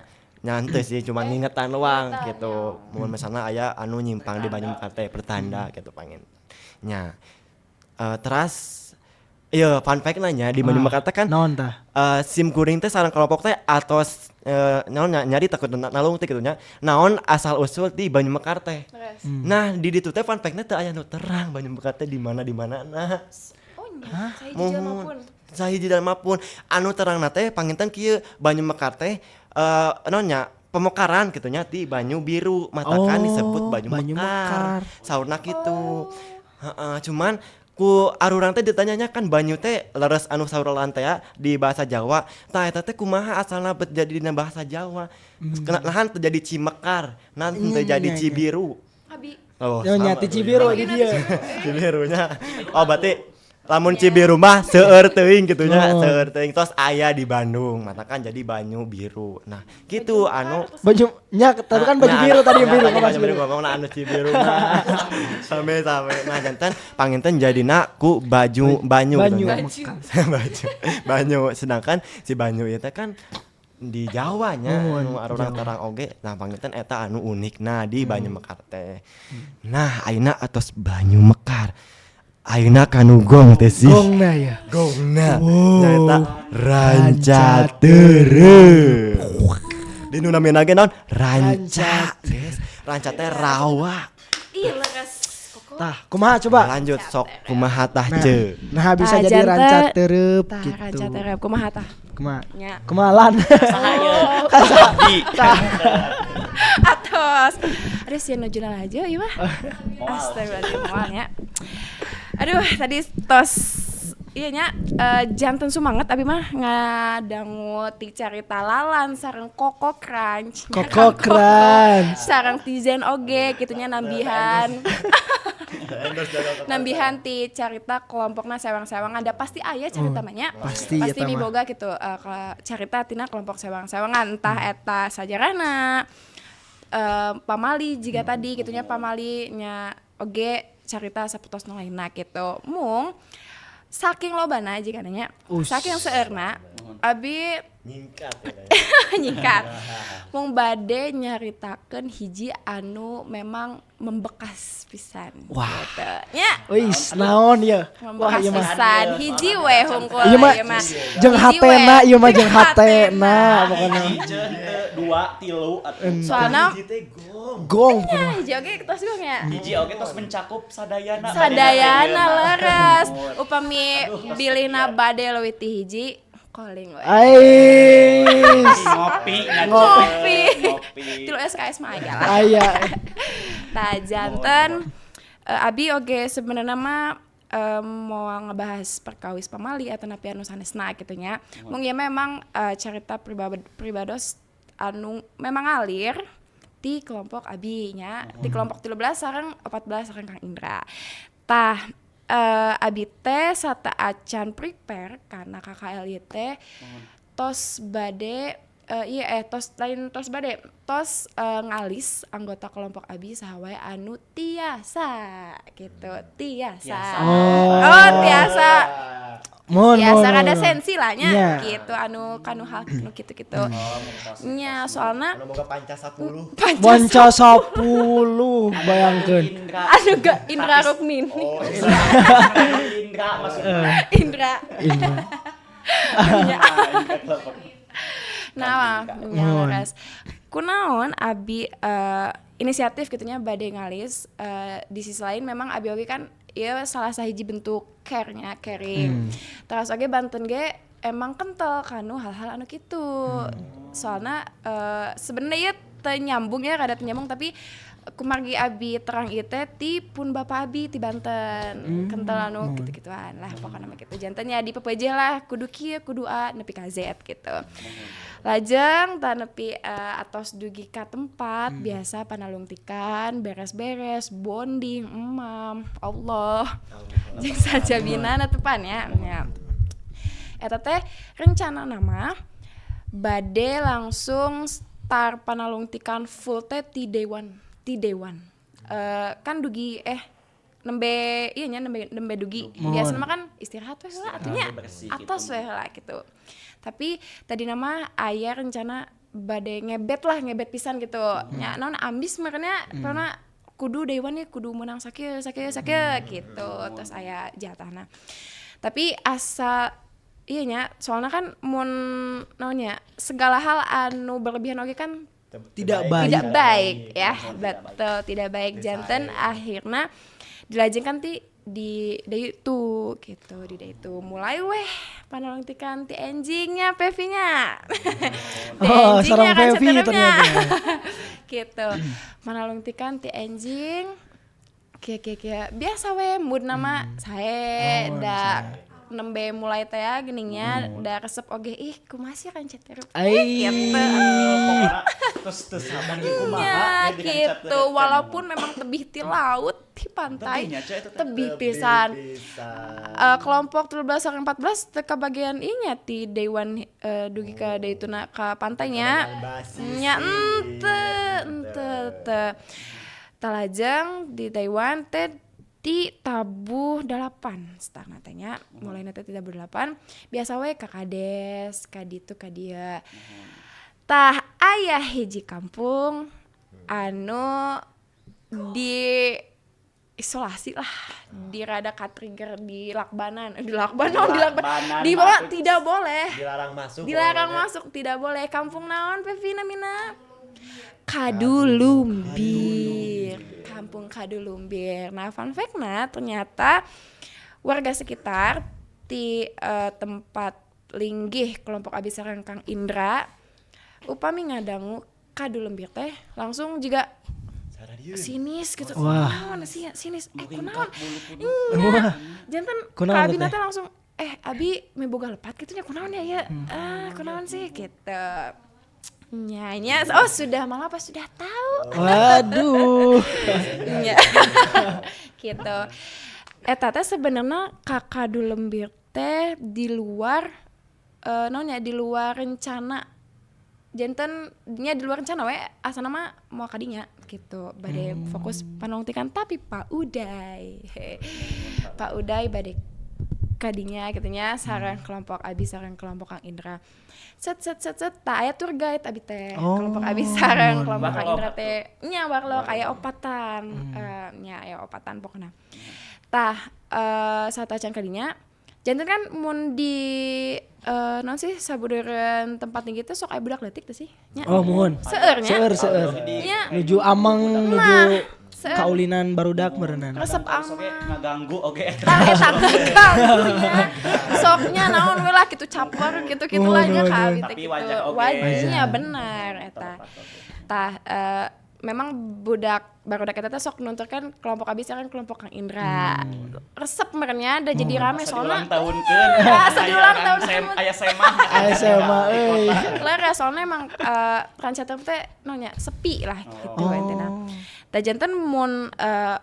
nya henteu sih cuman ngingetan doang gitu. Mun misalnya aya anu nyimpang di Banyumakar teh pertanda gitu pangin. Nya. Teras iya fun fact nanya di Banyumakar teh kan Naon tah? Sim kuring teh sareng kelompok teh atos naon nyari takut nalung teh kitu nya naon asal usul di Banyumekar teh. Terus. Nah, di ditu teh fun fact-nya teu aya nu terang Banyumekar teh di mana di mana nah. Oh nya, saya jelema pun. Sahiji jalma pun anu terangna teh panginten kieu Banyumekar teh naon nya pemekaran gitu nya ti Banyu Biru matakan Oh, disebut Banyu, Banyu Mekar. Mekar. Saurna kitu. Heeh, cuman Ku arurang teh ditanyanya kan banyu teh leres anu saur teh di bahasa Jawa. Tah eta teh kumaha asalna bet jadi dina bahasa Jawa. Nahan teu jadi Cimekar, nahan teu jadi Cibiru. Abi. Oh, Ya sama nyati tuh. Cibiru di dia. Cibirunya. Oh, berarti lamun Cibiru mah seueur teuing kitu nya, Oh. seueur teuing tos aya di Bandung. Matakan jadi banyu biru. Nah, gitu anu Baju nya tapi kan baju Nah, biru tadi nah, biru, tadi baju baju biru biru. ngomong nah anu Cibiru mah. Same-same. Nah, janten panginten jadina ku baju banyu Banyu. gitu nya. Baju banyu sedangkan si banyu itu kan di Jawa nya anu arurang terang oge nah panginten eta anu unik nah di Banyu Mekar teh. Nah, ayeuna atos Banyu Mekar. Ayeuna kanu gong teh sih. Gongna ya. Gongna. Wow. Nyaeta Ranca Tereup. Di nu namina ge naon? Ranca. Des. Ranca teh rawa. Ih, leres. Koko. Tah, kumaha coba? Lanjut sok kumaha tah Nah, ce. nah bisa Tah, jadi janten. ranca tereup Tah, gitu. ranca tereup kumaha tah? Kumaha? Nya. Kumaha lan? Saha Abdi. Atos. Aduh, sieun nuju aja ieu mah. Astagfirullahaladzim, moal nya. Aduh, tadi tos iya nya janten sumanget abi mah ngadangu ti carita lalan sareng Koko Crunch. Koko Crunch. Sareng Tizen oge kitu nya nambihan. Nambihan ti carita kelompokna sewang-sewangan da pasti aya carita mah nya. Pasti Pasti eta mah. miboga gitu carita tina kelompok sewang-sewangan entah eta sajarana pamali jika tadi gitunya pamali nya oge carita sapertos nu lainna gitu mung saking lobana jika nanya Ush. saking seueurna abi Nyingkat ya. nyingkat mung bade nyaritakeun hiji anu memang membekas pisan. Wah. Gitu. Nya. Wis, naon ya? Wah, Membekas ieu mah. pisan hiji we hungkul Ieu mah ieu mah. jeung Hiji we. hatena, ieu mah jeung hatena pokona. Hiji, henteu, dua, tilu, atuh. Soalna Gong nya pokona. hiji oge tos gong ya. Hiji oge tos mencakup sadayana. Sadayana leres. Upami bilihna bade leuwih ti hiji calling we. Ais. Ngopi, Ngopi. Ngopi. Tilu SKS mah aya lah. Aya. Tah janten abi oge sebenarnya mah mau ngebahas perkawis pamali atau napi anu sanesna gitu nya. Mung ieu memang cerita pribados anu memang ngalir ti kelompok abi nya, ti kelompok 13 sareng 14 sareng Kang Indra. Tah abi teh sata acan prepare karena KKL ieu teh tos bade iya tos lain tos bade tos ngalis anggota kelompok abi saha wae anu tiasa gitu tiasa, Tiasa. oh tiasa Mohon, tiasa mohon, rada mohon. sensi lah nya Iya. gitu anu kanu hal nu gitu-gitu nya soalna Anu boga panca 10. Bonca 10 bayangkeun. Indra. anu gak Indra Rukmini Oh, Indra maksudnya. Indra Indra. Nya. Nah, nya Mohon. leres. Kunaon abi inisiatif gitunya bade ngalis di sisi lain memang abi oge kan ieu salah sahiji bentuk care-nya, caring. Terus oge Banten ge emang kental kanu hal-hal anu kitu. Soalna sebenarnya ieu teu nyambung ya, rada teu nyambung tapi kumargi abi terang ieu teh ti pun bapak abi ti Banten. Kental anu kitu-kituan lah pokokna mah kitu. Janten nya dipepejeh lah kudu kieu kudu A nepi ka Z gitu. Lajeng tah nepi atos dugi ka tempat biasa panalungtikan beres-beres bonding emam Allah jeung sajabina tepan ya nya. Eta teh rencana nama bade langsung start panalungtikan full teh ti dewan ti dewan. Kan dugi nembe iya nya nembe nembe dugi biasa mah kan istirahat we heula atuh nya Bersih atos gitu. we heula gitu. Tapi tadi nama aya rencana bade ngebet lah ngebet pisan gitu. Nya naon ambis merenya karena kudu dewan nih kudu menang sakieu sakieu sakieu gitu. Terus aya jatahna. Tapi asa iya nya soalnya kan mun naonnya segala hal anu berlebihan oge kan Tidak baik. tidak baik ya betul tidak baik janten akhirnya dilajengkan ti di day itu gitu di day itu mulai weh panalungtikan ti enjingnya Pevi-nya. Ti Oh, enjingnya sareng kan Pevi seterusnya. ternyata. Gitu panalungtikan ti enjing Kieu kieu kieu. Biasa we mood nama sae da nembe mulai teh ya geningnya da resep oge ih kumaha sih Rancatarup Ai. gitu. Terus terus sabar ge kumaha Ya gitu, walaupun memang tebih ti laut di pantai, Tebihnya, Cek, itu teh. tebih pisan. Kelompok 13 sareng 14 teu kabagian ieu ti Dewan dugi ka Daytona ka pantainya. Nya ente teu. Talajeng di Taiwan teh di tabuh 8 setengah teh nya, mulai teh di tabuh 8 biasa we ka kades ka ditu ka dieu. Tah aya hiji kampung anu di isolasi lah, di rada ka-trigger di lakbanan, di lakbanan, di lakbanan, di bawah tidak boleh, Dilarang masuk. dilarang masuk, tidak boleh. Kampung naon Pevi namina? Kadulumbir. Kampung Kadulumbir. Nah, fun fact na ternyata warga sekitar di tempat linggih kelompok abi sareng Kang Indra upami ngadangu Kadulumbir teh langsung juga sinis gitu. Wah. Kunaon sih sinis? Kunaon? Nya. Janten Kunaon ka abi teh? teh langsung abi meboga lepat gitu nya kunaon ya ya. Ah, kunaon sih gitu. Nya, oh sudah malah apa sudah tahu. Waduh. Nya. Gitu. Eta teh sebenarnya Kadulumbir teh di luar naon ya, di luar rencana. Janten nya di luar rencana we asana mah moal kadinya gitu. Bade fokus panongtikan tapi Pak Uday. Pak Uday bade kadinya gitunya sareng kelompok abi sareng kelompok Kang Indra. Set set set set tak aya tour guide abi teh. Oh. Kelompok abi sareng kelompok Kang Indra teh nya warlok aya opatan. Nya aya opatan pokona. Tah satacan kadinya janten kan mun di naon sih sabudeureun tempat tinggi teh sok aya budak leutik teh sih nya. Oh, mohon. Seueur nya. Seueur seueur. Nya. Nuju ameng nuju seueur. kaulinan barudak meureunan. Resep Oke, ameng. ngaganggu oge. Tah eta ngaganggu nya. Soknya naon we lah gitu caper gitu-gitu lah nya ka abi teh Tapi gitu. wajar oge. Wajarnya benar eta. Tah memang budak barudak eta teh sok nunturkan kelompok abi sareng kelompok Kang Indra. Resep merenya da jadi rame Asa soalna. diulang tahunkeun. Asa diulang tahunkeun. Aya semah. Aya semah euy. Ler soalnya emang Rancatarup teh nonya sepi lah gitu intina. Tah janten mun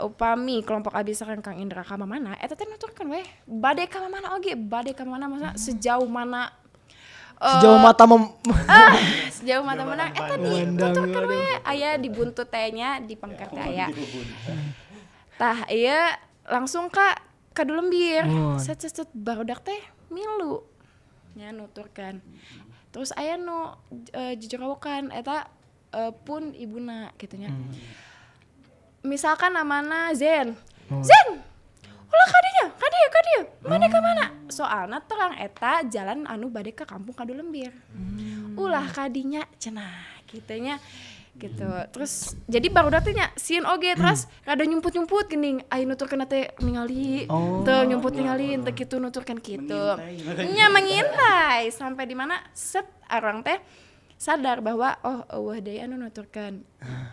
upami kelompok abi sareng Kang Indra ka mamana eta teh nuturkeun weh bade ka mamana oge bade ka mamana maksudna sejauh mana Sejauh mata sejauh mata menang eta dituturkeun we aya di buntut teh nya di pangkar teh aya. Tah ieu langsung ka Kadulembir. Set set set barudak teh milu nya nuturkeun. Terus aya nu jujurawokan eta pun ibuna kitu nya. Misalkan namana Zen. Zen. Ulah kadinya, kadieu kadieu. Mana ka mana? Soalna terang eta jalan anu bade ka kampung Kadulembir. Ulah kadinya cenah kitu nya. Gitu. Terus jadi baru teh nya sieun oge terus rada nyumput-nyumput geuning aya nuturkeun teh ningali. Teu nyumput ningali teu kitu nuturkeun kitu. Nya mengintai sampai di mana set arang teh sadar bahwa oh eueuh deui anu nuturkeun.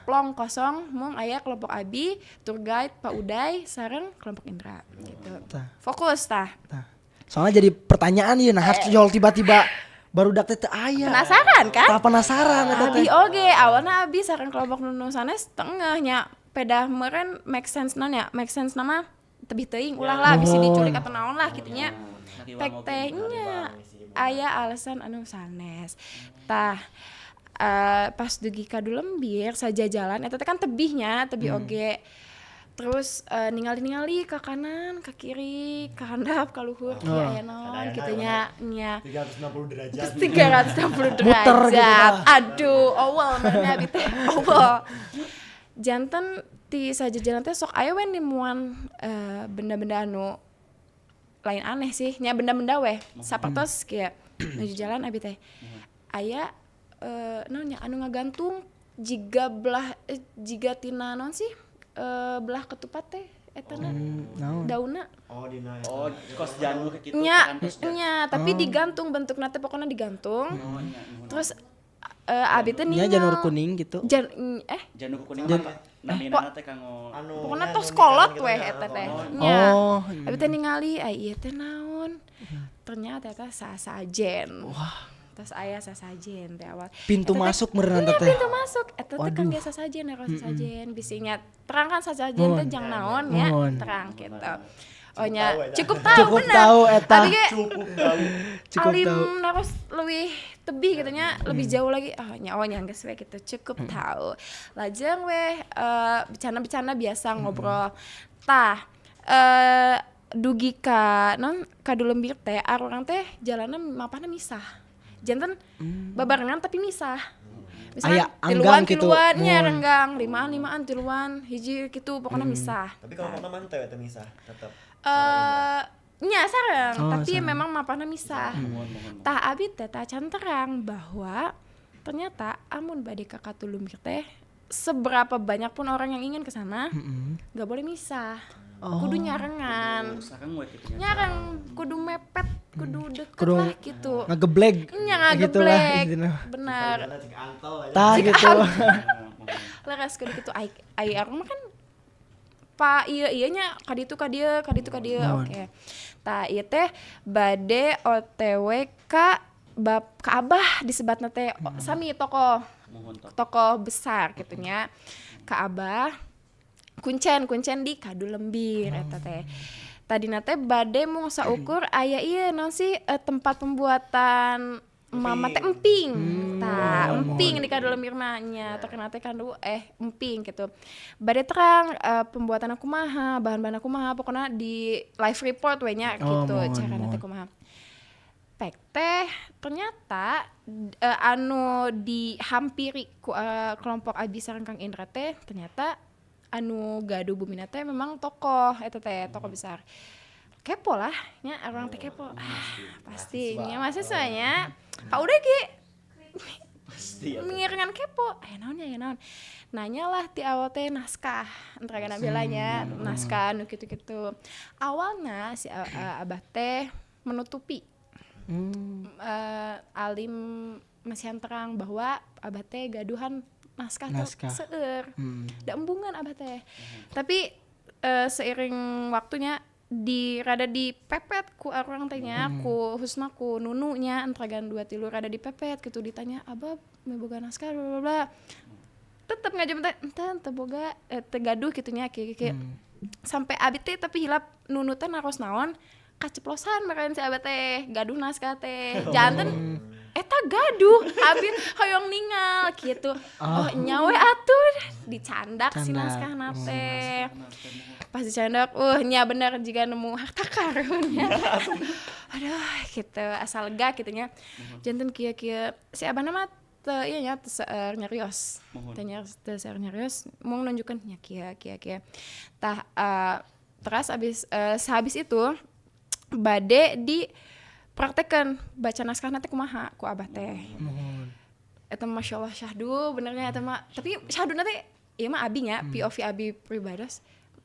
Plong kosong mung aya kelompok abi, tour guide Pak Uday sareng kelompok Indra gitu. Tah. Fokus tah. Tah. Soalnya jadi pertanyaan ieu nah jol tiba-tiba barudak teh teu aya. Penasaran kan? Tah penasaran eta teh. Abi oge awalna abi sareng kelompok nu sanes tengah nya pedah meureun make sense naon ya make sense nama tebih teuing ulah lah bisi diculik atau naon lah kitu nya. Pek teh nya aya alasan anu sanes. Tah pas dugi ka Dulembir saja jalan eta teh kan tebihnya tebih oge. Terus ningali-ningali ke kanan, ke kiri, ke handap, ke luhur, kieu aya naon kitu nya nya. 360 derajat. Terus 360 Muter gitu, derajat. tah. Aduh, awal mana abi teh awal. Janten ti saja jalan teh sok aya we nimuan benda-benda anu lain aneh sih, nya benda-benda weh. Sapertos kieu nuju jalan abi teh. Aya naon nya anu ngagantung jiga belah jiga tina naon sih? Belah ketupat teh etana Naon? daunna. Oh, dina. Oh, kos janur gitu Nya, kan kos janur. nya, tapi digantung bentukna teh pokoknya digantung. Oh, nya, nuhun. Terus Abi teh Nya ningal. janur kuning gitu. Janur kuning mah namina teh kanggo Pokoknya tos kolot weh eta teh. Nya. Oh. Abi teh ningali ai ieu teh naon. Ternyata eta sasajen. Wah. Terus aya sasajen teh awal. Pintu Eta teh- masuk meureun Nya, teh. pintu masuk. Eta teh Waduh. kan biasa sajen, naros sasajen. Bisi nya terang kan sasajen teh jang naon nya, Mohon. terang gitu. Oh nya, cukup tahu Cukup bener. tahu eta. Abi ge Cukup alim tahu. naros lebih tebih gitu nya, lebih jauh lagi. Oh nya oh nya geus we gitu, cukup tahu. Lajeng weh bercanda-bercanda biasa ngobrol. Tah dugi ka non kadulembir teh arurang teh jalanna mapahna misah. Janten babarengan tapi misah. Aya Misalnya anggang tiluan gitu. tiluan nya Mun. renggang, limaan limaan tiluan, hiji gitu pokoknya misah. Tapi kalau mana manteu eta misah tetep. Nya sareng, Oh, tapi sareng. memang mapahna misah. Tah abi teh tah can terang bahwa ternyata amun bade ka Katulumbir teh seberapa banyak pun orang yang ingin ke sana nggak boleh misah. Oh. Kudu nyarengan. sareng we kitu nya. Nyareng kudu mepet, kudu deket Kudu lah gitu. Ngegeblek. Nya Gitu lah ngageblek. intinya. Benar. Tah gitu. Leres kudu gitu ai ai arung mah kan pa iya iya nya kaditu ka dieu kaditu ka dieu Mohon. oke tah ieu teh bade OTW ka bab ka abah disebatna teh sami tokoh Mohon tokoh. tokoh besar gitu nya ka abah kuncen kuncen di Kadulembir eta teh tadina teh bade mung saukur aya ieu naon sih tempat pembuatan mama teh emping tah emping di Kadulembir mah nya terkenal teh kandu emping gitu bade terang pembuatan aku kumaha bahan-bahan aku kumaha pokoknya di live report we nya Oh, gitu mohon, carana teh mohon. kumaha pek teh ternyata anu dihampiri ku kelompok Abi sareng Kang Indra teh ternyata anu gaduh bumina teh memang tokoh eta teh tokoh besar kepo lah nya orang teh kepo pasti nya mahasiswanya Pak udah ge Pasti ya. mengiringan kepo aya naon nya aya naon nanya lah ti awal teh naskah entragan belanya naskah nu kitu-kitu awalnya si abah teh menutupi alim masih terang bahwa abah teh gaduhan naskah, Naskah. teh seueur da embungan abah teh tapi seiring waktunya di rada dipepet ku orang teh nya ku husna ku nunu nya entragan dua tilu rada dipepet gitu ditanya abah boga naskah bla bla bla tetep ngajam teh ente teu boga teu gaduh gitu nya kieu kieu sampai abi teh tapi hilap nunu teh naros naon kaceplosan meureun si abah teh gaduh naskah teh janten eta gaduh abi hoyong ningal gitu oh nyawe atuh dicandak si Candak. naskahna teh pas dicandak nya bener jika nemu harta karun nya aduh gitu asal lega gitu nya janten kieu kieu si abah mah teu ieu nya teu seueur nyarios teu nyarios teu seueur nyarios mau nunjukkeun nya kieu kieu kieu tah teras abis sehabis itu bade di praktekan baca naskah teh kumaha ku abah teh eta masya Allah syahdu benernya eta mah tapi syahdu nanti ieu mah abi nya POV abi pribados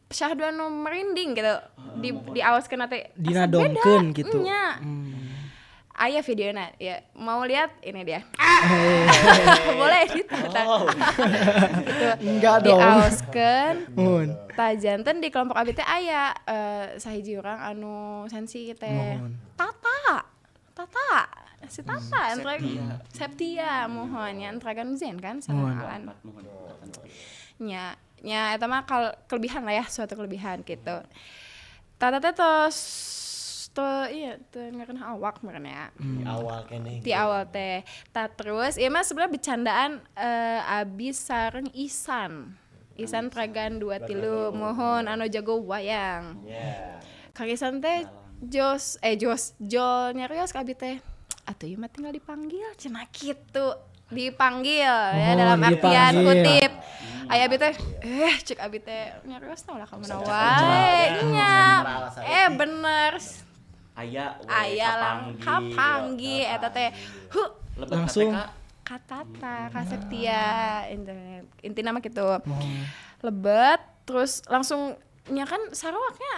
syahdu anu merinding gitu di diawaskeun teh asa Dina beda. dongkeun gitu. Nya. Aya videona ya mau lihat ini dia boleh ditonton gitu. Enggak dong. Diawaskeun Mohon. tah janten di kelompok abi teh aya sahiji urang anu sensi teh Mohon. Tata Tata si Tata Septia mohon ya entragan Zen kan sama Mohon. Alan Mohon. nya nya eta mah kelebihan lah ya suatu kelebihan gitu Tata teh tos teu iya teu ngareunah awak meureun ya Di awal keneh. di awal teh tah terus ieu mah sebenarnya bercandaan abi sareng Isan Isan Tragan dua tilu mohon anu jago wayang Yeah. Kang Isan teh jos eh jos jol nyarios ka abi teh atuh ieu mah tinggal dipanggil cenah kitu dipanggil ya Oh, dalam artian dipanggil. kutip aya abi teh cek abi teh nyarios na ulah ka mana wae nya bener Aya we aya lang kapanggih eta teh hu Lebet Langsung. KTK. ka Tata, ka Septia, internet. Intina mah gitu. Lebet terus langsung nya kan sarawaknya.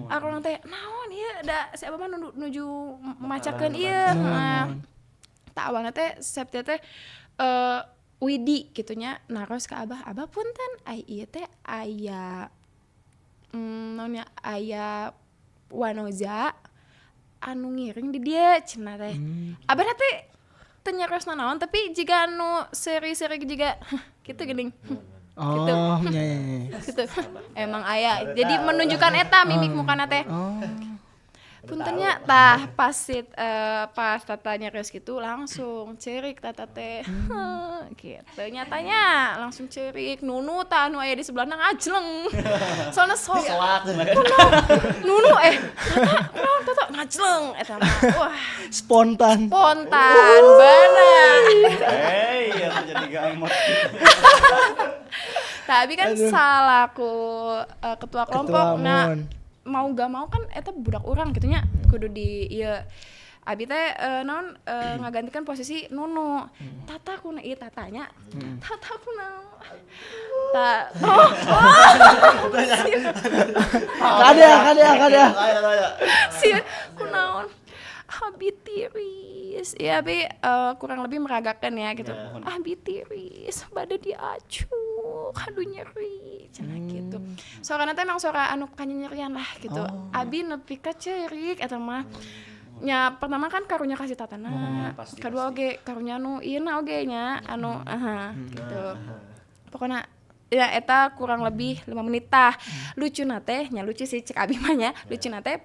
Arurang teh naon ieu da si abah mah nuju macakeun ieu. Nah, tak awalnya teh Septia teh Widi gitunya naros ke abah, abah punten ai ieu teh aya naonnya aya wanoja anu ngiring di dieu cenah teh. Abah teh teu nyarios nanaon tapi jiga anu seri-seri jiga gitu geuning. Gitu. Oh, nya nya, nya. Gitu. Emang aya. Jadi menunjukkan eta mimik mukana teh. Oh. Puntennya tah pas sit, pas Tata nyarios gitu langsung cerik Tata teh. Gitu nyatanya langsung cerik. Nunu tah anu aya di sebelahna ngajleng. Soalnya sok Nunu Tata naon Tata ngajleng eta mah. Wah, Spontan. spontan bener. Hei, ya jadi gamot. Tapi kan salaku ketua kelompok Ketua, nah mun. mau gak mau kan eta budak urang gitu nya kudu di ieu abi teh naon ngagantikan posisi Nunu. Tata kuna ieu tatanya. Tata kuna. Ta oh, Kada, kada, kada. si kunaon abi tiris ya abi kurang lebih meragakan ya gitu. Abi tiris bade diacuk aduh nyeri cenah gitu. Suarana teh emang suara anu kanyerian lah gitu. Abi nepi ka ceurik eta mah. Nya pertama kan karunya kasih tatana, pasti, kedua oge karunya anu ieu na oge nya anu aha gitu. Pokoknya ya eta kurang lebih 5 menit tah. Lucu na teh nya lucu sih cek abi mah nya. Lucu na teh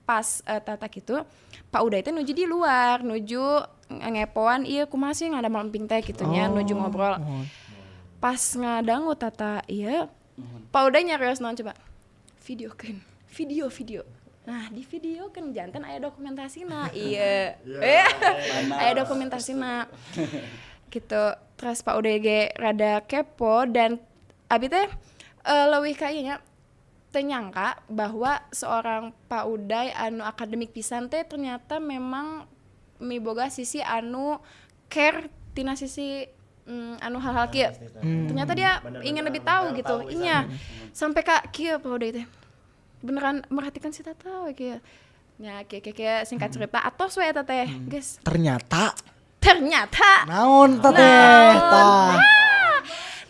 pas tata gitu Pak Uday teh nuju di luar nuju ngepoan ieu kumaha sih ngadamel emping teh gitu nya nuju ngobrol. Pas ngadangu tata ieu Pak Uday nyarios naon coba? Videokeun. Video. Nah, di videokeun janten aya dokumentasina. Iya. Aya dokumentasina. Gitu. Terus Pak Uday ge rada kepo dan abi teh leuwih ka ieu nya teu nyangka bahwa seorang Pak Uday anu akademik pisan teh ternyata memang miboga sisi anu care tina sisi anu hal-hal kieu. Ternyata dia Bener-bener ingin lebih tahu gitu. tahu Iya. Sampai ka kieu Pak Uday teh. Beneran merhatikan si Tata we kieu. Nya kieu kieu kieu singkat cerita atos we eta teh, geus. Ternyata Ternyata naon ta teh tah.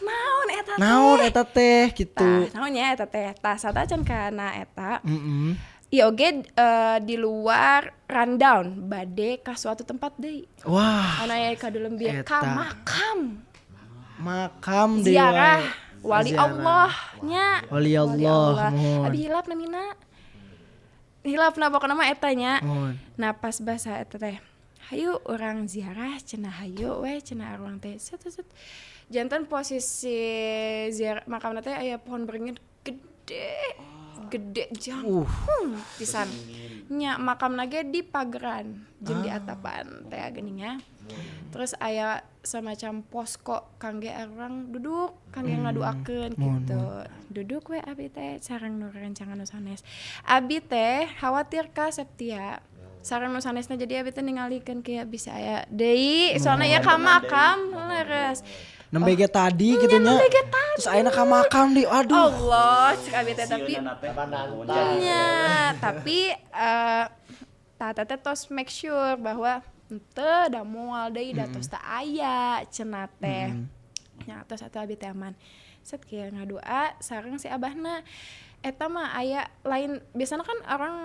naon eta teh. Naon eta teh gitu. Tah, naon nya eta teh. Tah satacan kana eta. Heeh. Iya oge di luar rundown bade ka suatu tempat deui. Wah, Anu aya ka Dulembir ka Eta. makam makam deui ziarah wae. wali Ziarah. Allah nya. Wali Allah, mohon. Abi hilap namina. Hilap na pokona mah eta nya. Mohon. Nah pas bahasa eta teh hayu urang ziarah cenah hayu we cenah urang teh set set, set. Janten posisi ziarah makamna teh aya pohon beringin gede gede jangkung pisan nya makamna ge di pageran jeung di atapan teh geuning nya. Terus aya semacam posko kangge urang duduk kangge ngaduakeun gitu. Duduk we abi teh sareng nu rencangan nu sanes. Abi teh khawatir ka Septia sareng nu sanesna jadi abi teh ningalikeun kieu bisa aya deui soalna ya ka makam leres. Nembe ge tadi gitu nya. Nembe ge tadi. Terus ayeuna ka makam di aduh. Allah cek abi teh tapi nya tapi tata teh tos make sure bahwa henteu da moal deui da tos teu aya cenah teh. Nya tos atuh abi teh aman. Set kieu ngadua sareng si abahna. Eta mah aya lain biasana kan orang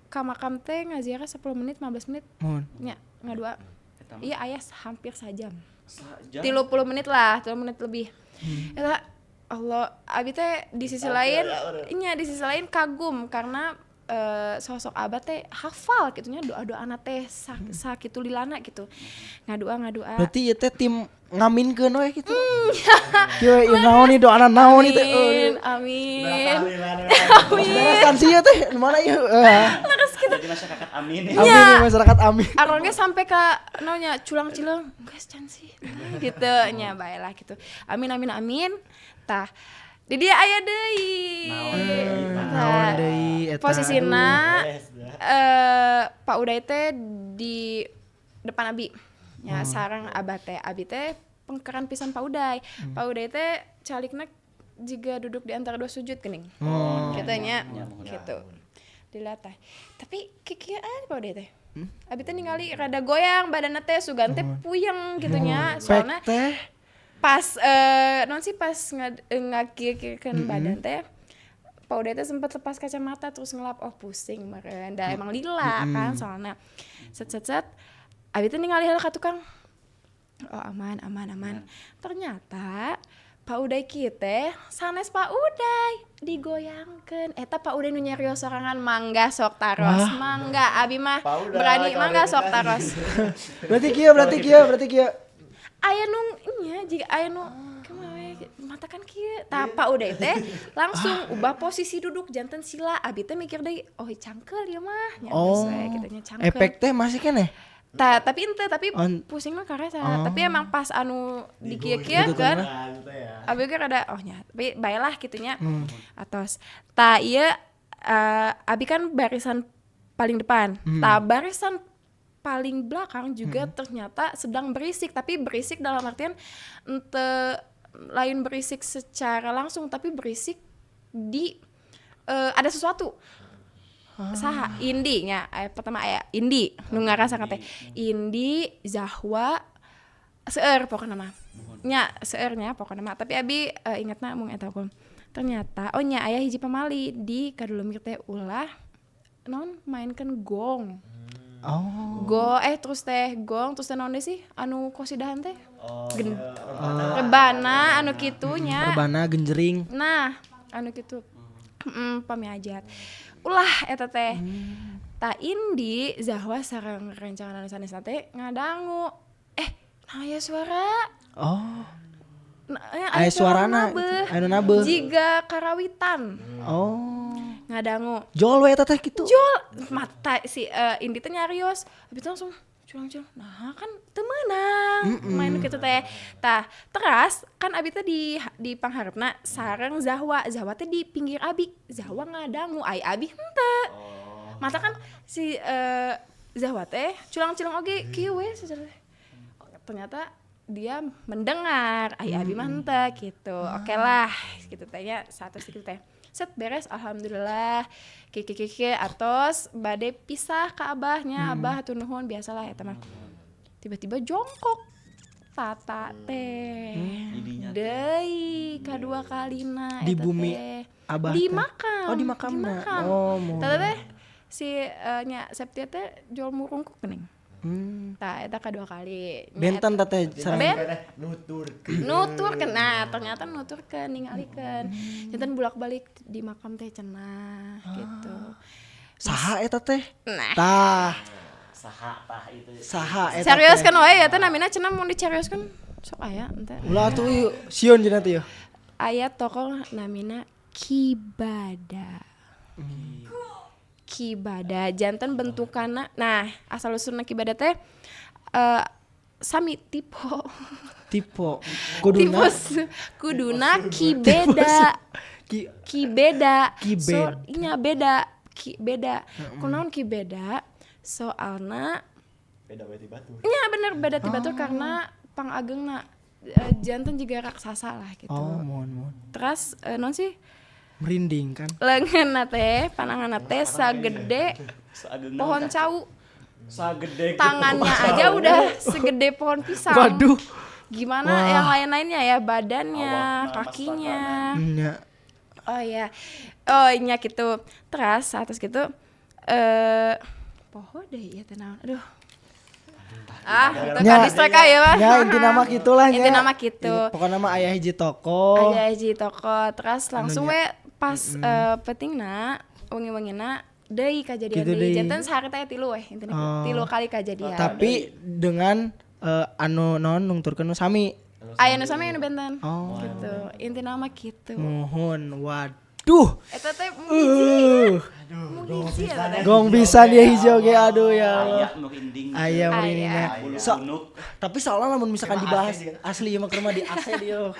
ka makam teh ngaziarah 10 menit 15 menit Mohon. nya ngadua. Iya aya hampir sajam. Sajam. 30 menit lah, 30 menit lebih. Eta Allah, abi teh di sisi lain, nya di sisi lain kagum karena sosok abah teh hafal gitu nya doa-doana teh sakitu lilana gitu. Ngadua. Berarti ieu teh tim ngaminkeun we gitu. Kieu ieu naon nih doana naon nih teh. Amin, amin. Beresan sih ieu teh mana ieu? Jadi masyarakat amin. Amin masyarakat amin. Arongnya sampai ke naonnya culang-cileng, geus can sih. Gitu nya baelah gitu. Amin amin amin. Tah di dia aya deui. Naon deui eta. Posisina Pak Uday teh di depan abi. Ya sareng abah teh, abi teh pengkeran pisan Pak Uday. Pak Uday teh calikna jiga duduk di antara dua sujud geuning. Gitu nya. Gitu. Dilatah. Tapi kikieuan Pak Uday teh. Abi teh ningali rada goyang badanna teh sugan teh puyeng gitu nya. Soalna Pek teh pas non sih pas ngakir-kirkeun badan teh Pak Uday teh sempat lepas kacamata terus ngelap, oh pusing meureun da emang lila kan soalna. Set set set abi teh ningali heula ka tukang, oh aman aman aman. Ternyata Pak Uday kieu teh sanes Pak Uday digoyangkeun. Eta Pak Uday nu nyarios sorangan, mangga sok taros, mangga abi mah berani mangga sok taros. Berarti kieu, berarti kieu, berarti kieu. Aya nu nya jika aya nu kumaha we mata kan kieu. Tah Pak Uday teh langsung ubah posisi duduk janten sila. Abi teh mikir deui, oh cangkeul ieu mah nya geus Oh. we kitu nya cangkeul. Efek teh masih keneh. Tah, tapi ente tapi On- pusing mah karesa. Tapi emang pas anu dikieu-kieu Gitu kan kan, abi ge rada oh nya, tapi baelah kitunya. Atos. Tah ieu abi kan barisan paling depan. Tah barisan paling belakang juga ternyata sedang berisik, tapi berisik dalam artian ente lain berisik secara langsung tapi berisik di ada sesuatu. Saha Indi nya, pertama aya Indi nu ngarasakan teh Indi Zahwa seueur pokona mah nya, seueur nya pokona mah, tapi abi ingatna mung eta hukum. Ternyata oh nya aya hiji pamali di kadulumir teh ulah non mainkan gong. Oh. Go terus teh gong terus teh naon deui sih anu kosidahan teh? Rebana anu kitunya. Rebana genjering. Nah, anu kitu. Pamiajat. Ulah eta teh. Ta Indi Zahwa sareng rencangan anu sanes teh ngadangu. Nah aya suara. Oh. Nah, Aya suarana, nabeuh. aya nu nabeuh. Jiga karawitan Oh. ngadangu. Jol we eta teh kitu. Jol mata si Indi teh nyarios. Habis itu langsung culang-culang. Nah, kan teu meunang main kitu teh. Tah, teras kan abi teh di pangharepna sareng Zahwa. Zahwa teh di pinggir abi. Zahwa ngadangu, ai abi henteu. Mata kan si Zahwa teh culang-culang oge kieu we secara teh. Ternyata dia mendengar, ai abi mah henteu gitu. Oke lah, gitu tehnya satu gitu teh. Set beres alhamdulillah. Kiki kiki atos bade pisah ke abahnya, abah hatur nuhun biasalah eta mah. Tiba-tiba jongkok tata teh. Deui kadua kalina Di eta bumi teh. abah Di teh. makam. Oh, di makamna. Di makam. Oh, mohon. Tata teh si nya Septia teh jual murungkuk geuning. Tah eta kadua kali. Nya Benten eta- teh sareng. Ben Nutur. nuturkeun, nah ternyata nuturkeun ningalikeun. Janten bolak-balik di makam teh cenah gitu. Saha eta teh? Nah, Tah, Saha tah itu. saha eta. serius teh? kan wae ya teh namina cenah mun dicarioskeun sok aya ente. Ulah atuh ieu sieun jeung teh ieu. Aya tokoh namina Kibada. Kibada janten bentukanna, nah asal usulna Kibada teh sami tipe Tipe kuduna tipe kuduna kibeda. Ki Ki beda. Ki So, beda. nya beda, ki beda. Kunaon ki beda? Soalna Beda we ti batur. nya bener beda ti batur karena pangagengna janten juga raksasa lah gitu. Oh, mohon mohon. Terus non sih Merinding kan. leungeunna teh, pananganna teh sagede pohon cau. Sagede Tangannya aja udah segede pohon pisang. Waduh. Gimana Wah. yang lain-lainnya ya, badannya, Awakna, kakinya. Nya. Oh iya. Oh nya gitu. Terus atas gitu poho deh ieu teh naon. Aduh. Ah, itu Nya. kan distrek aya mah. Ya inti nama gitulah nya. Inti nama gitu. Pokoknya mah aya hiji toko. Aya hiji toko. Terus langsung Anu we pas pentingna wengi-wengina deui kajadian Gitu deui. deui. Janten sehari teh tilu weh intina Oh. tilu kali kajadian. Tapi dengan anu non nungturkeun nu sami. Aya nu sami anu benten. Oh. Gitu. Intina mah gitu. Mohon waduh. Eta teh mung hiji, Uh, mung hiji eta teh. gong bisa dia hijau ge aduh ya Allah. Aya nu inding. Aya merindingnya. Bulu So, punuk. tapi soalnya lamun misalkan dibahas asli ieu mah keur mah di AC dia.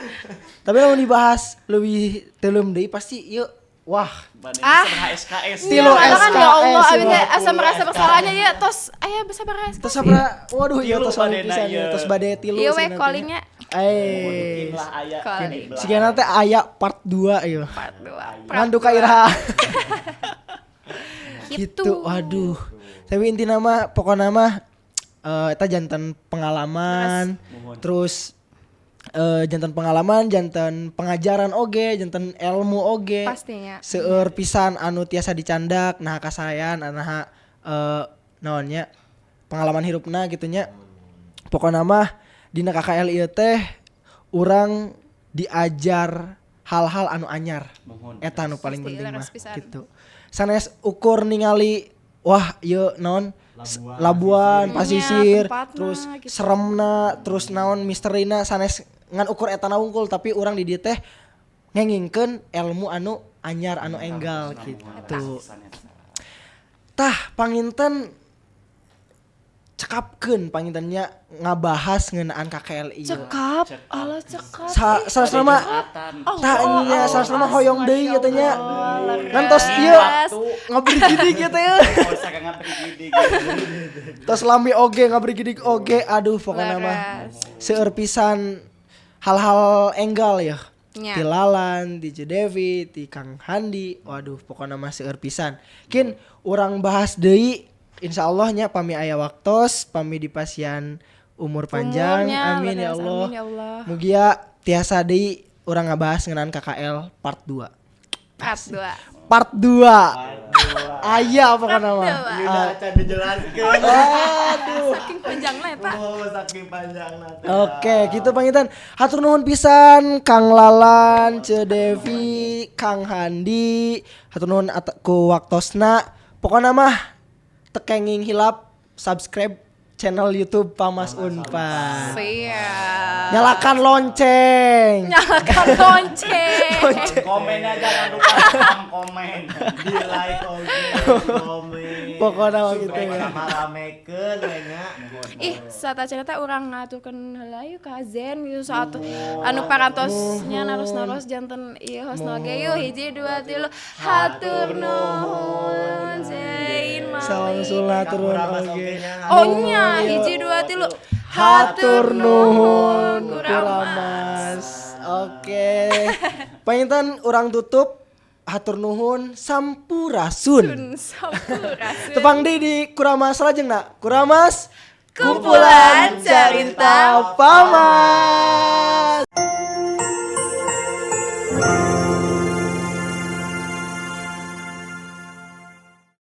Tapi lamun dibahas lebih teuleum deui pasti ieu wah Badai Ah. sabaraha SKS. Tilu Iya, malah kan ya Allah, SKS, abi teh ya. asa merasa bersalahnya ya tos aya sabar SKS. Terus sabra, waduh iya Tilu tos wani badena pisan ieu. ieu, tos bade tilu Iya sih we nantinya. callingnya Eh, Lah aya. Calling. sigana teh aya part 2 ieu. part 2. Ngan duka iraha. Gitu. Gitu, waduh. Tapi intina mah pokona mah eta janten pengalaman, terus janten pengalaman, janten pengajaran oge, janten ilmu oge. Pastinya. Seueur pisan anu tiasa dicandak, nah kasayan, nah naonnya pengalaman hirupna gitu nya. Pokona mah dina KKL ieu teh urang diajar hal-hal anu anyar. Muhun. Eta anu paling Pasti, penting mah leres pisan. gitu. Sanes ukur ningali wah ieu naon Labuan, pasisir, Nya, tempatna, terus gitu. seremna, terus naon misterina sanes ngan ukur eta na wungkul, tapi urang di dieu teh ngengingkeun ilmu anu anyar anu enggal gitu. Tah panginten cekapkeun pangintennya ngabahas ngeunaan KKL ieu. Cekap, Allah cekap. Sa mah Oh, tah nya salah mah hoyong deui kitu nya. Leres. Ngantos ieu ngabrigidig kieu teh. Oh, sakangan gidig. Tos lami oge ngabrigidig oge, aduh pokona mah Leres. seueur pisan hal-hal enggal ya. Nya. Ti Lalan, ti Ceu Devi, ti Kang Handi, waduh pokona mah seueur pisan. Kin urang bahas deui insyaallah nya pami aya waktos, pami dipasihan umur panjang, Umurnya, amin ya leres, Allah. amin ya Allah. Mugia tiasa deui urang ngabahas ngeunaan KKL part 2. Part 2. Part 2. Aya pokona mah. Udah acan dijelaskeun. Aduh. Saking panjangna eta. Oh, saking panjangna teh. Oke, gitu panginten. Hatur nuhun pisan Kang Lalan, Ceu Devi, Kang Handi, hatur nuhun ku waktosna. Pokona mah teu kenging hilap subscribe channel YouTube Pamas Unpad. Siap. Nyalakan lonceng. Nyalakan lonceng. Komennya jangan lupa spam komen. Di like oge, komen. Pokona mah gitu ya. Sama ramekeun we nya. Ih, saat acara teh urang ngaturkeun heula yeuh ka Zen gitu saat anu parantosnya naros-naros janten ieu hostna oge yeuh hiji dua tilu hatur nuhun Zain Malik. Salam sulah turun Kuramas oge. oge nya. Oh nya hiji dua tilu Hatur nuhun kuramas. kuramas. Oke. Panginten urang tutup hatur nuhun sampurasun. Sampurasun. Tepang deui di Kuramas salajengna. Kuramas Kumpulan Carita Pamas.